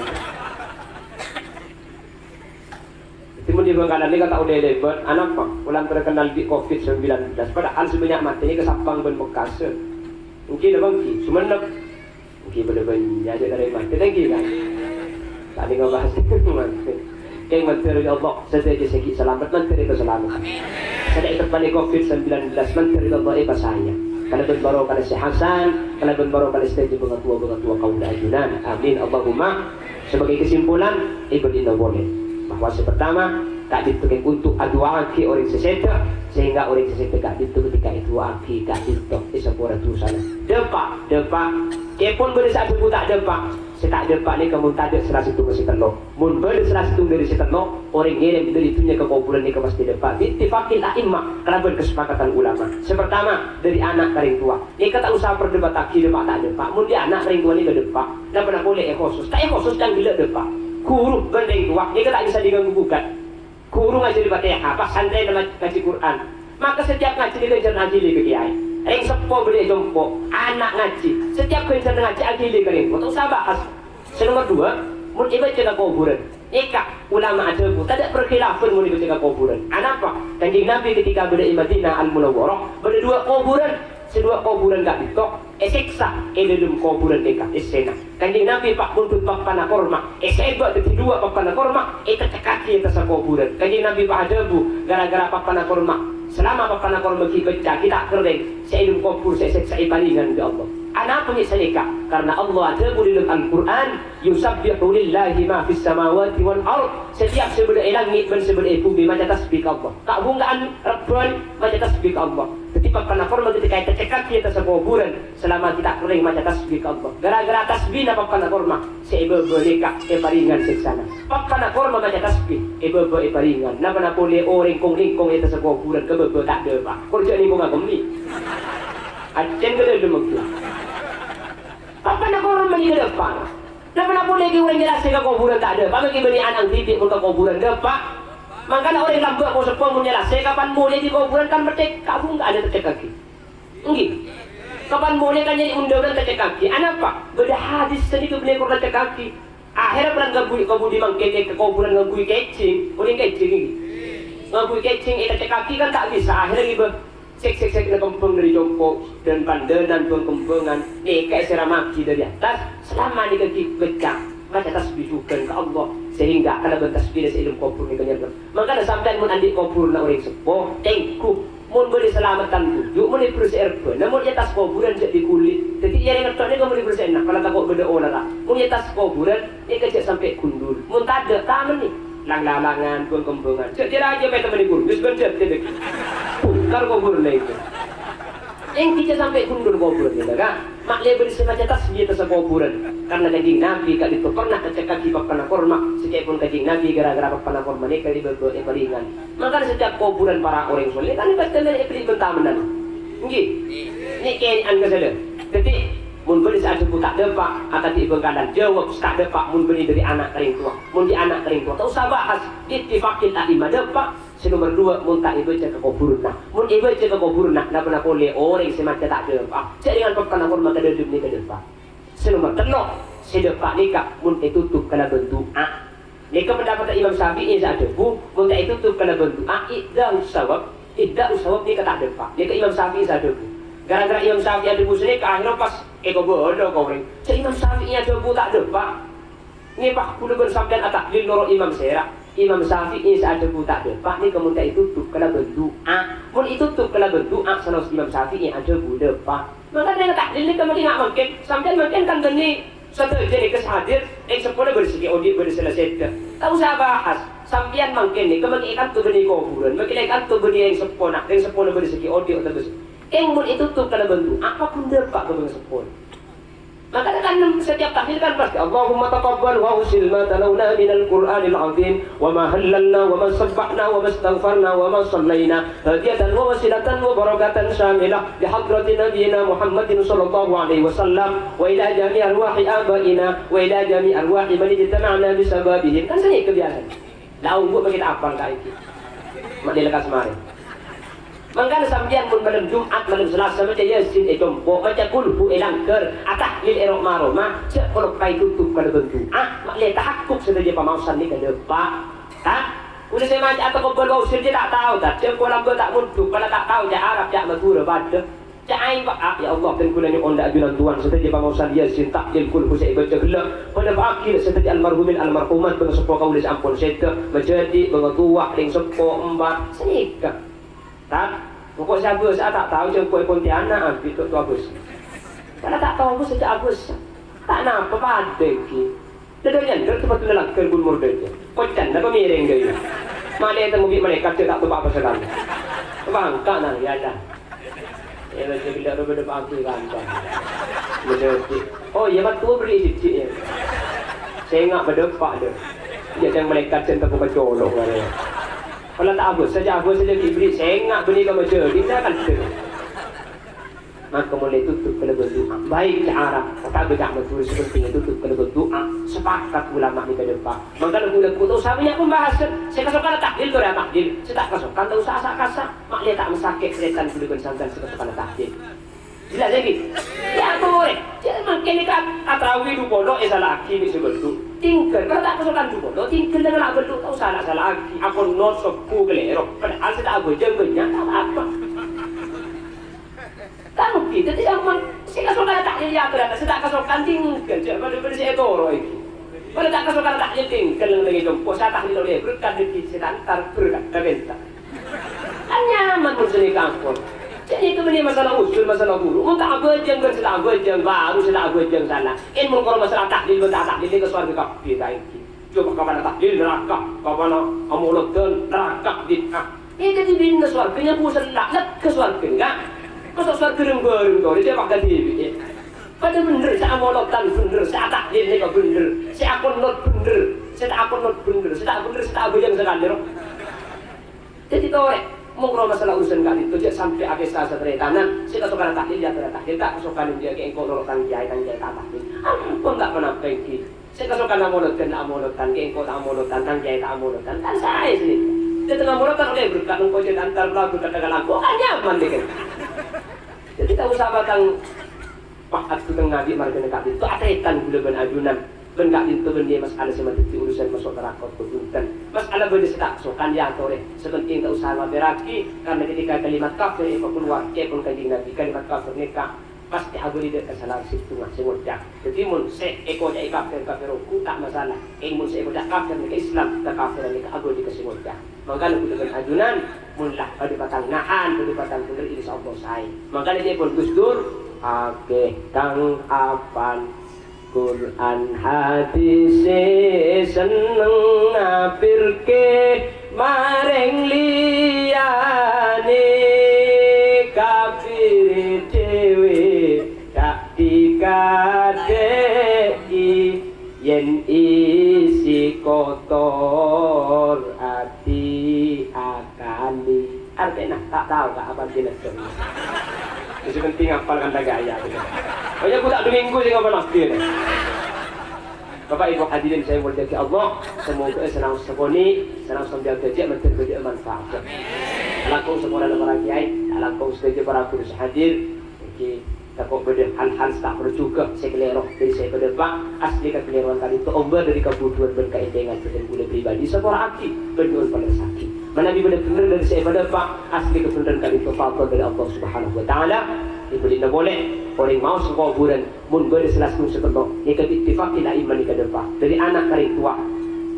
Dhâddhi, mon dâri Bhângkalan nèka ta' ollè lèbât, anapa? Polana terkenal bi' covid sembilan belas. Padahal sè bânnya' matè nèka Sampang bân Mekkasân. Èngghi napa èngghi? Sumenep. Èngghi padâ bânnya' jhâ' tarèma. Kita èngghi, kan? Ta' nèng ngabahas. Kèng mandhâr, ya Allah, sadhâjâ sè ghi' salamet, mandhâr èpasalamet. Sè ta' èteppa'è covid sembilan belas, mandhâr, ya Allah, èpasayang. Kalabân barokana Syekh Hasan, kalabân barokana sadhâjâ bhângatowa-bhângatowa kaulâ ajunan. Amin. Allahumma. Sebagai kesimpulan, èbâdhina polè bahwa sè pertama, ka'dinto kèng untuk adu'aaghi orèng sè sèdhâ, sehingga orèng sè sèdhâ ka'dinto ketika èdu'aaghi ka'dinto èsapora dhusana. Dâpa', dâpa'. Kèpon bâdâ sè adhâbu ta' dâpa'. Sè ta' dâpa' nèka mon tadâ' sala sèttongnga sè tello'. Mon bâdâ sala sèttongnga dâri sè tello', orèng ngèrèm dâri dhunnya ka kobhurân nèka pastè dâpa'. Bittifaqil a'immah, kalabân kasepakatan ulama. Sè pertama, dâri ana' ka rèng towa. Nèka ta' osa perdebataaghi dâpa' ta' dâpa'. Mon dâri ana' ka rèng towa nèka dâpa'. Napa-napa polè èkhosos. Ta' èkhosos can ghellâ' dâpa'. Ghuru bân rèng towa nèka ta' bisa diganggu gugat. Ghuru ngajhâri Fatihah, pas santrèna ma-, ngajhi Qur'an. Maka setiap ngajhi nèka ghânjhârânna aghili ka kèyaè. Rèng seppo bâdâ è compo', ana' ngajhi. Setiap ghânjhârânna ngajhi aghili ka rèng towa. Ta' osa bahas. Sè nomer dua, mon èbâca ka kobhurân. Nèka, ulama adhâbu, tadâ' parkhilafan mon èbâca ka kobhurân. Anapa? Kanjeng Nabi ketika bâdâ è Madinah Al-Munawwarah, bâdâ dua kobhurân. Sè dua kobhurân ka'dinto èsèksa è dâlem kobhurân nèka, èssèna. Kanjeng Nabi pas mondhut pappana korma, èsèbâ' dâddhi dua pappana korma, ètèccekkaghi è attassa kobhurân. Kanjeng Nabi pas adhâbu, gara-gara pappana korma, salama pappana korma ghi' pecca, ghi' ta' kerrèng, sè è dâlem kobhur sè èsèksa èpalèngan bi' Allah. Anapa mè' sanèka? Karna Allah adhâbu dâlem Al-Qur'an, "Yusabbihu lillahi ma fis samawati wal ard." Setiap sè bâdâ è langngè' bân sè bâdâ è bhumè maca tasbih ka Allah. Ka'-bhungka'an rebbhân maca tasbih ka Allah. Dhâddhi pappana korma ghâtèka ètèccekkaghi è attassa kobhurân, salama ghi' ta' kerrèng maca tasbih ka Allah. Ghârâ-ghârâ tasbihna pappana korma, sè èbâbâ nèka èparèngan sèksana. Pappana korma maca tasbih, èbâbâ èparèngan. Napa-napa polè orèng kong-lèngkong è attassa kobhurân kabâbâ ta' dâpa'. Kor jhâ' lèngkongnga kemmè. Accèng ka dâlem mangkèn. Pappana korma nèka dâpa'. Napa-napa polè ghi' orèng nyèlasè ka kobhurân ta' dâpa', mangkèn bânnè ana' dhibi' mon ka kobhurân dâpa'. Mangkana orèng lambâ' po-seppo mon nyèlasè, kapan molè dâri kobhurân kan mettè ka'-bhungka'an ètèccekkaghi. Èngghi. Kapan molè kan nyarè ondhângan ètèccekkaghi. Anapa? Bâdâ hadis sanèka bânnè kor ètèccekkaghi. Akhèrra polana ngangghuy, ka budi mangkèn è kobhurân ngangghuy kèjhing. Orèng kèjhing èngghi. Ngangghuy kèjhing ètèccekkaghi kan ta' bisa. Akhèrra ngibâ sèk-sèk-sèkna kembhâng dâri compo', dân-pandhânan, bâng-kembhângan, nèka èsèramaghi dâri attas, salama nèka ghi' bâca, maca tasbih jhughân ka Allah, sehingga kalabân tasbihna sè è dâlem kobhur nèka nyerrep. Mangkana sampèyan mon andi' kobhurna orèng seppo, tèngghu, mon bâdâ salameddhân toju', mon èberse' rebbhâna, mon è attas kobhurân jhâ' dighuli. Dhâddhi, iyâ rèng ngettok nèka mon èbersè'ana, pola tako' bâdâ olarra. Mon è attas kobhurân, Nèka jhâ' sampè' gundul. Mon tadâ', tamennè. Lang-lalangan, bâng-kembhângan. Jhâ' jâ-rajâ pètemmenè gundul, bân jhâ' tèdek. Bongkar kobhurna nèka. Èngghi jhâ' sampè' gundul kobhurna nèka, Ka'. Ma'lè bâdâ sè maca tasbih è attassa kobhurân. Karna Kanjeng Nabi ka'dinto pernah ècèkkaghi pappana korma. Sakè'pon Kanjeng Nabi ghârâ-ghârâ pappana korma nèka èbâbâ èparèngan. Mangkana setiap kobhurân para orèng soleh kan pastè mèlè èberri' bân tamennan. Èngghi. Nè'-kènè'an ka sala. Dhâddhi, Mon bâdâ sè adhâbu ta' dâpa', akadhi è Bhângkalan, jâwâb sè ta' dâpa' mon bânnè dâri ana' ka rèng towa. Mon dâri ana' ka rèng towa, ta' osa bahas, ittifaqil a'imma dâpa'. Sè nomer duwâ', mon ta' èbâca ka kobhurânna. Mon èbâca ka kobhurânna, napa-napa polè orèng sè maca ta' dâpa'. Jhâ' rèngan pappana korma ka dâlem nèka dâpa'. Sè nomer tello', sè dâpa' nèka mon ètotop kalabân du'a. Nèka pendapatta Imam Syafi'i sè adhâbu, mon ta' ètotop kalabân du'a, iqda'us sawab, iqda'us sawab nèka ta' dâpa'. Nèka Imam Syafi'i sè adhâbu. Gara-gara Imam Syafi'i adhâbu sanèka, akhèrra pas èkobâlâ ka orèng. Jhâ' Imam Syafi'i adhâbu ta' dâpa'. Ngèpa kaulâ bân sampèyan atahlil noro' Imam sèra. Imam Syafi'i sè adhâbu ta' dâpa', nèka mon ta' ètotop kalabân du'a. Mon ètotop kalabân du'a, sanaos Imam Syafi'i adhâbu dâpa'. Mangkana rèng tahlil nèka mangkèn, mangkèn. Sampèyan mangkèn kan bânnè sadhâjâ nèka sè hadir, rèng seppona bâdâ sè ghi' odi', bâdâ sè la sèdhâ. Ta' osa bahas. Sampèyan mangkèn nèka mangkèn è kanto bânnè kobhurân, mangkèn è kanto bânnè rèng seppona, rèng seppona bâdâ sè ghi' odi' otabâ sè. Kèng mon ètotop kalabân du'a, apa pon dâpa' ka bâng seppona. Mangkana kan setiap tahlil kan pastè, "Allahumma taqabbal wa ausil ma talawna minal Qur'anil azim, wa ma hallalna, wa ma sabbahna, wa ma istaghfarna, wa ma shallaina." Hadiyatan wa wasilatan wa barakatan syamilah li hadrati Nabiyina Muhammadin sallallahu alaihi wasallam, wa ila jami'i arwahi abaina, wa ila jami'i arwahi man ijtama'na bi sababihim. Kan sanèka biyasana. La ongghu makè ta' apal ka' èngghi. Ma' dâlâ ka samarè. Mangkana sampèyan mon malem Jum'at, malem Salasa maca Yasin è compo', maca Qulhu è langghâr, atahlil è ro'-maroma, jhâ' kaloppaè totop kalabân du'a, ma'lè tahakkuk sadhâjâ pamaosan nèka dâpa'. Ta'? Kaulâ sè maca ataqabbal wa ausil jhâ' ta' tao, ta'? Jhâ' kalambâ ta' mondhuk, pola ta' tao ca' Arab, ca' Madhurâ padâ. Ca' aèng, Pa', a, ya Allah, dân kaulâ nyo'on dâ' ajunan towan sadhâjâ pamaosan Yasin, tahlil, Qulhu sè èbâca ghellâ', padâpa'aghi sadhâjâ almarhumin almarhumat, bâng seppo kaulâ sè ampon sèdhâ, majâdi', bâng towa, rèng seppo, emba', sanèka. Ta', pokok sè abâsa ta' tao, jhâ' engko' è Pontianak, abit to' tao abâsa. Karna ta' tao abâsa, jhâ' abâsa. Ta' napa padâ ghi. Dâdâ nyandher teppa'na langghâr ghun mordhâjâ. Kocan napa mèrèng ghâ' iyâ? Malè temmo bi' malaèkat jhâ' ta' topa' pasalan. Bangka' nang, ya Allah. È, bâjâ ghellâ' rowa bâdâ pagi kanca. Bâdâ di-, oh, iyâ, mattowa bherri' sèjjhi', ya. Sènga' bâdâ eppa', dâ. Iyâ, jhâng malaèkat jhân teppo' ka colo' ngarè. Pola ta' abâs, sajâ abâs sajâ ghibrè', sènga' bânnè ka majâdina kan, dâ. Maka molaè totop kalabân du'a. Baik ca' Arab, otabâ ca' Madhurâ sè pentèng totop kalabân du'a. Sepakat ulama nèka dâpa'. Mangkana ghulâ ta' osa bânnya' pembahasan. Sè kasokanna tahlil, torè atahlil. Sè ta' kasokan ta' osa asa'-kasa'. Ma'lè ta' masakè' tarètan ghulâ bân sampèyan sè kasokanna tahlil. Jelas, ya, Ki? Ya, torè. Jhâ' mangkèn ka, ka tarawi du polo èsala'aghi bi' sè bâllu'. Tinggal, kalau ta' kasokan du polo, tinggal nèng la' bâllu', ta' osa la' sala'aghi. Akon nosob ku kalèro. Padahal sè ta' abhâjâng bânnya', ta' apa-apa. Kan ghi, dhâddhi sampèyan sè kasokan tahlil ya atorana, sè ta' kasokan tinggal, jhâ' padâ-padâ sè ètoro' iki. Padâ ta' kasokan tahlil tinggal neng-neng è compo', sè tahlil ollè berkat dhâddhi sè ta' entar berkat, ta' pènta. Kan nyaman mon sè nèka ampon. Jadi itu bener masalah usul, masalah guru. Mun ta' abhâjâng bân sè ta' abhâjâng, baru sè ta' abhâjâng sana. Èn mon karo masalah tahlil bân ta' tahlil, nèka sowarghâ kabbhi ta' ènggi. Coba kapan tahlil neraka, kapan amolodhân neraka bid'ah. Ènggi dibina sowarghâ, nyabu sella', lega sowarghâ, enggak? Masa sowarghâ reng-bareng to, dia bakal dibi'. Padâ bhender, sè amolodhân bhender, sè atahlil nèka bhender, sè akonot bhender, sè ta' akonot bhender, sè ta' bhender, sè ta' abhâjâng sakalè, ro. Dhâddhi torè, mon karo masalah urusan ka'dinto, jhâ' sampè' akèsa sataretanan, sè kasokan tahlil, ya, tahlil, ta' kasokan dhiyâ kè engko' noro' tang kèyaè, tang kèyaè ta' tahlil. Ampon ta' ponapa ènggi. Sè kasokan amolodhân, ta' amolodhân, kè engko' ta' amolodhân, tang kèyaè ta' amolodhân, kan saè sè nèka. Dhâddhi amolodhân olè berkat, engko' jhâ' antar pelaku kadhâng-kadhâng, oh, kan nyaman, nèka. Dhâddhi ta' osa patang Pas adu teng ngaji margana ka'dinto ataretan ghulâ bân ajunan. Bân ka'dinto bânnè mas'ala sè madhâddhi urusan maso' naraka, bhunten. Mas'ala bâdâ sè ta' sokan èyatorè, sè penting ta' osa èmaterraghi, karna ketika kalimat kafir èpakalowar, ca'èpon Kanjeng Nabi, kalimat kafir nèka pastè abâli dâ' kasalahan sèttonga sè ngoca'. Dhâddhi, mon sè èkoca'è kafir, kafir ongghu, ta' masalah. Èng mon sè èkoca' kafir nèka Islam, kakafiran nèka abâli ka sè ngoca'. Mangkana ghulâ bân ajunan, mon la bâdâ patang na'an, bâdâ patang bhender, insyaallah saè. Mangkana ca'èpon Gus Dur, akèh kang apan Qur'an hadis sè senneng ngabirke marèng liyane, kafir dhewe ta' dikadhe'i. Yen isi kotor ati akali. Artèna, ta' tao ka apa jeneng. Sè penting apal kantha gaya. Oh ya, aku tak dua minggu sih ngapa nabi. Bapak Ibu hadirin saya muliakan Allah, semoga senang sekoni, senang sambil kerja, menteri kerja manfaat. Langkong semua para kiai, langkong setuju para guru hadir. Oke. Tako' bâdâ hal-hal sè ta' parlo jhughân sè kalèro dâri sè èpadâpa', asli kakalèrowan ka'dinto ombâ dâri kabhudhuwân bân kaèntengan bâdân kaulâ pribadi. Sapora'aghi bân nyo'on palerressaghi. Manabi bâdâ bhender dâri sè èpadâpa', asli kabhenderran ka'dinto fadl dâri Allah Subhanahu wa Ta'ala. Èbâli'na polè, orèng maos ka kobhurân, mon bâdâ sè lastung sè tello', nèka bi'ittifaqil a'imma nèka dâpa', dâri ana' ka rèng towa,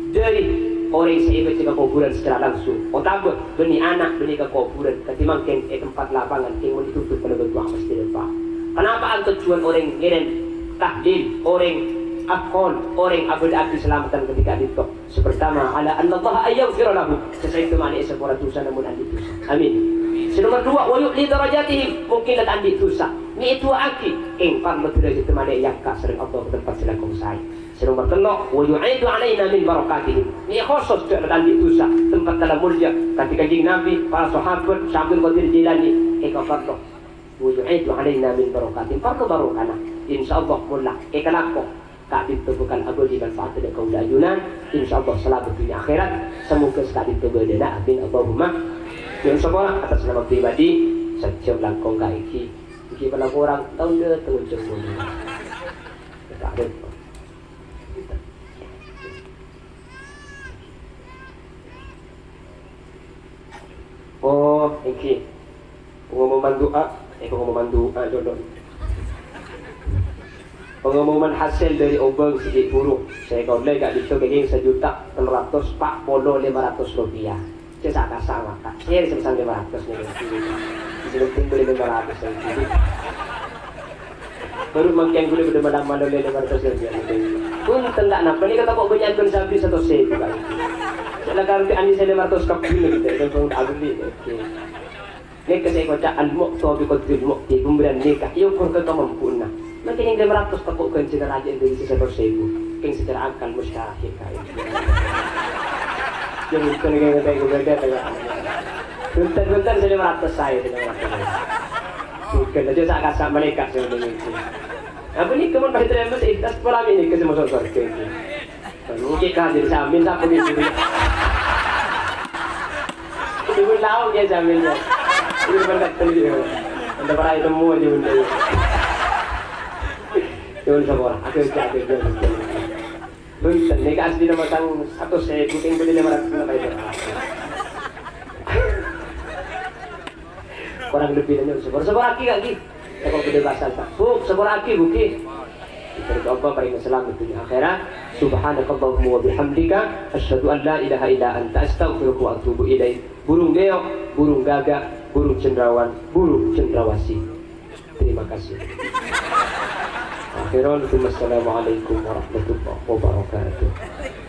dâri orèng sè èbâca ka kobhurân secara langsung, otabâ bânnè ana' bânnè ka kobhurân, kadhi mangkèn è tempat lapangan, kèng mon ètotop kalabân du'a pastè dâpa'. Ponapa antojjhuwân orèng ngèrèm tahlil, orèng akon, orèng abâdâ'aghi salameddhân kadhi ka'dinto? Sè partama, ala annallaha ayyaghfira lahum. Sè saèngghâ malè èsapora dhusana mon andi' dhusa. Amin. Sè nomer duwâ', wa yu'li darajatihim. Mungkin la ta' andi' dhusa. Mè' èdu'a'aghi, kèng parlo dârâjhâddhâ malè èangka' sareng Allah ka tempat sè langkong saè. Sè nomer tello', wa yu'idu alaina min barakatihim. Mè' khosos jhâ' la ta' andi' dhusa, tempat la molja, kadhi Kanjeng Nabi, para sahabat, Syekh Abdul Qadir Jailani, èkaparlo. Wa yu'idu alaina min barakatihim. Parlo barokana. Insyaallah, mon la èkalako ka'dinto bhâkal abâli manfaatta dâ' kaulâ ajunan. Insyaallah, salamet dhunnya akhèrat. Semoga sè ka'dinto bâdâna. Amin. Allahumma. Nyo'on sapora atas nama pribadi, sajjhâm langkong kaènggi. Ènggi pernah korang taon dâ' tengah jam. Ta'rif. Oh, ènggi. Pengumuman du'a, eh, pengumuman du'a, dulu. Pengumuman hasil dâri obâng sè ghi' buru. Sè èkaollè ka'dinto kèngèng sajuta tello ratos pa' polo lèma ratos rupiah. Cè' sa'-kasa' maka. Sè sèngsang lèma ratos nèka. Sè penting bâli lèma ratos nèka. Buru mangkèn ghulâ bâdâ malam-malam lèma ratos rupiah. Punten, ta' napa nèka tako' bânnya'an bân sabbhi satos èbu, Pak. Cè' la karep andi' sè lèma ratos kabbhi, gitu. Abâli. Oke. Nèka sè èkoca' al-mu'ta bi qadril mu'ti, pemberian nèka èokor ka kamampuanna. Mangkèn lèma ratos tako' ghânjhârân rajâ dâri sè satos èbu. Kèng secara akal mustahil, kaè. Jâ' mungkin kèng ngatè ghulâ bhâdhâ, ta' ya. Bhunten-bhunten sè lèma ratos saè, sè lèma ratos saè. Bukan aja sa'-kasa' malaèkat sè ngomong itu. Apa nèka mon pas tarèma sè ikhlas, pola mè' nèka sè maso' sowarghâ. Mungkin kan jadi samin, sapa gitu. Ibu tahu dia saminnya. Ibu pendapat dia. Anda pernah ketemu aja bunda. Jangan sabar, aku cak dia. Bunda, ini kasih nama sang satu saya, bukan beli lima ratus, apa itu? Kurang lebih aja, sabar, sabar lagi, lagi. Tako' bâdâ bhâsa, Bu, sapora'aghi, Bu, ghi. Èparèngè Allah parèng salamet dhunnya akhèrat. Subhanakallahumma wa bihamdika, asyhadu an la ilaha illa anta, astaghfiruka wa atubu ilaik. Burung beo, burung gagak, Buru cendrawan, buru cendrawasih. Terima kasih. Akhirun, assalamualaikum warahmatullahi wabarakatuh.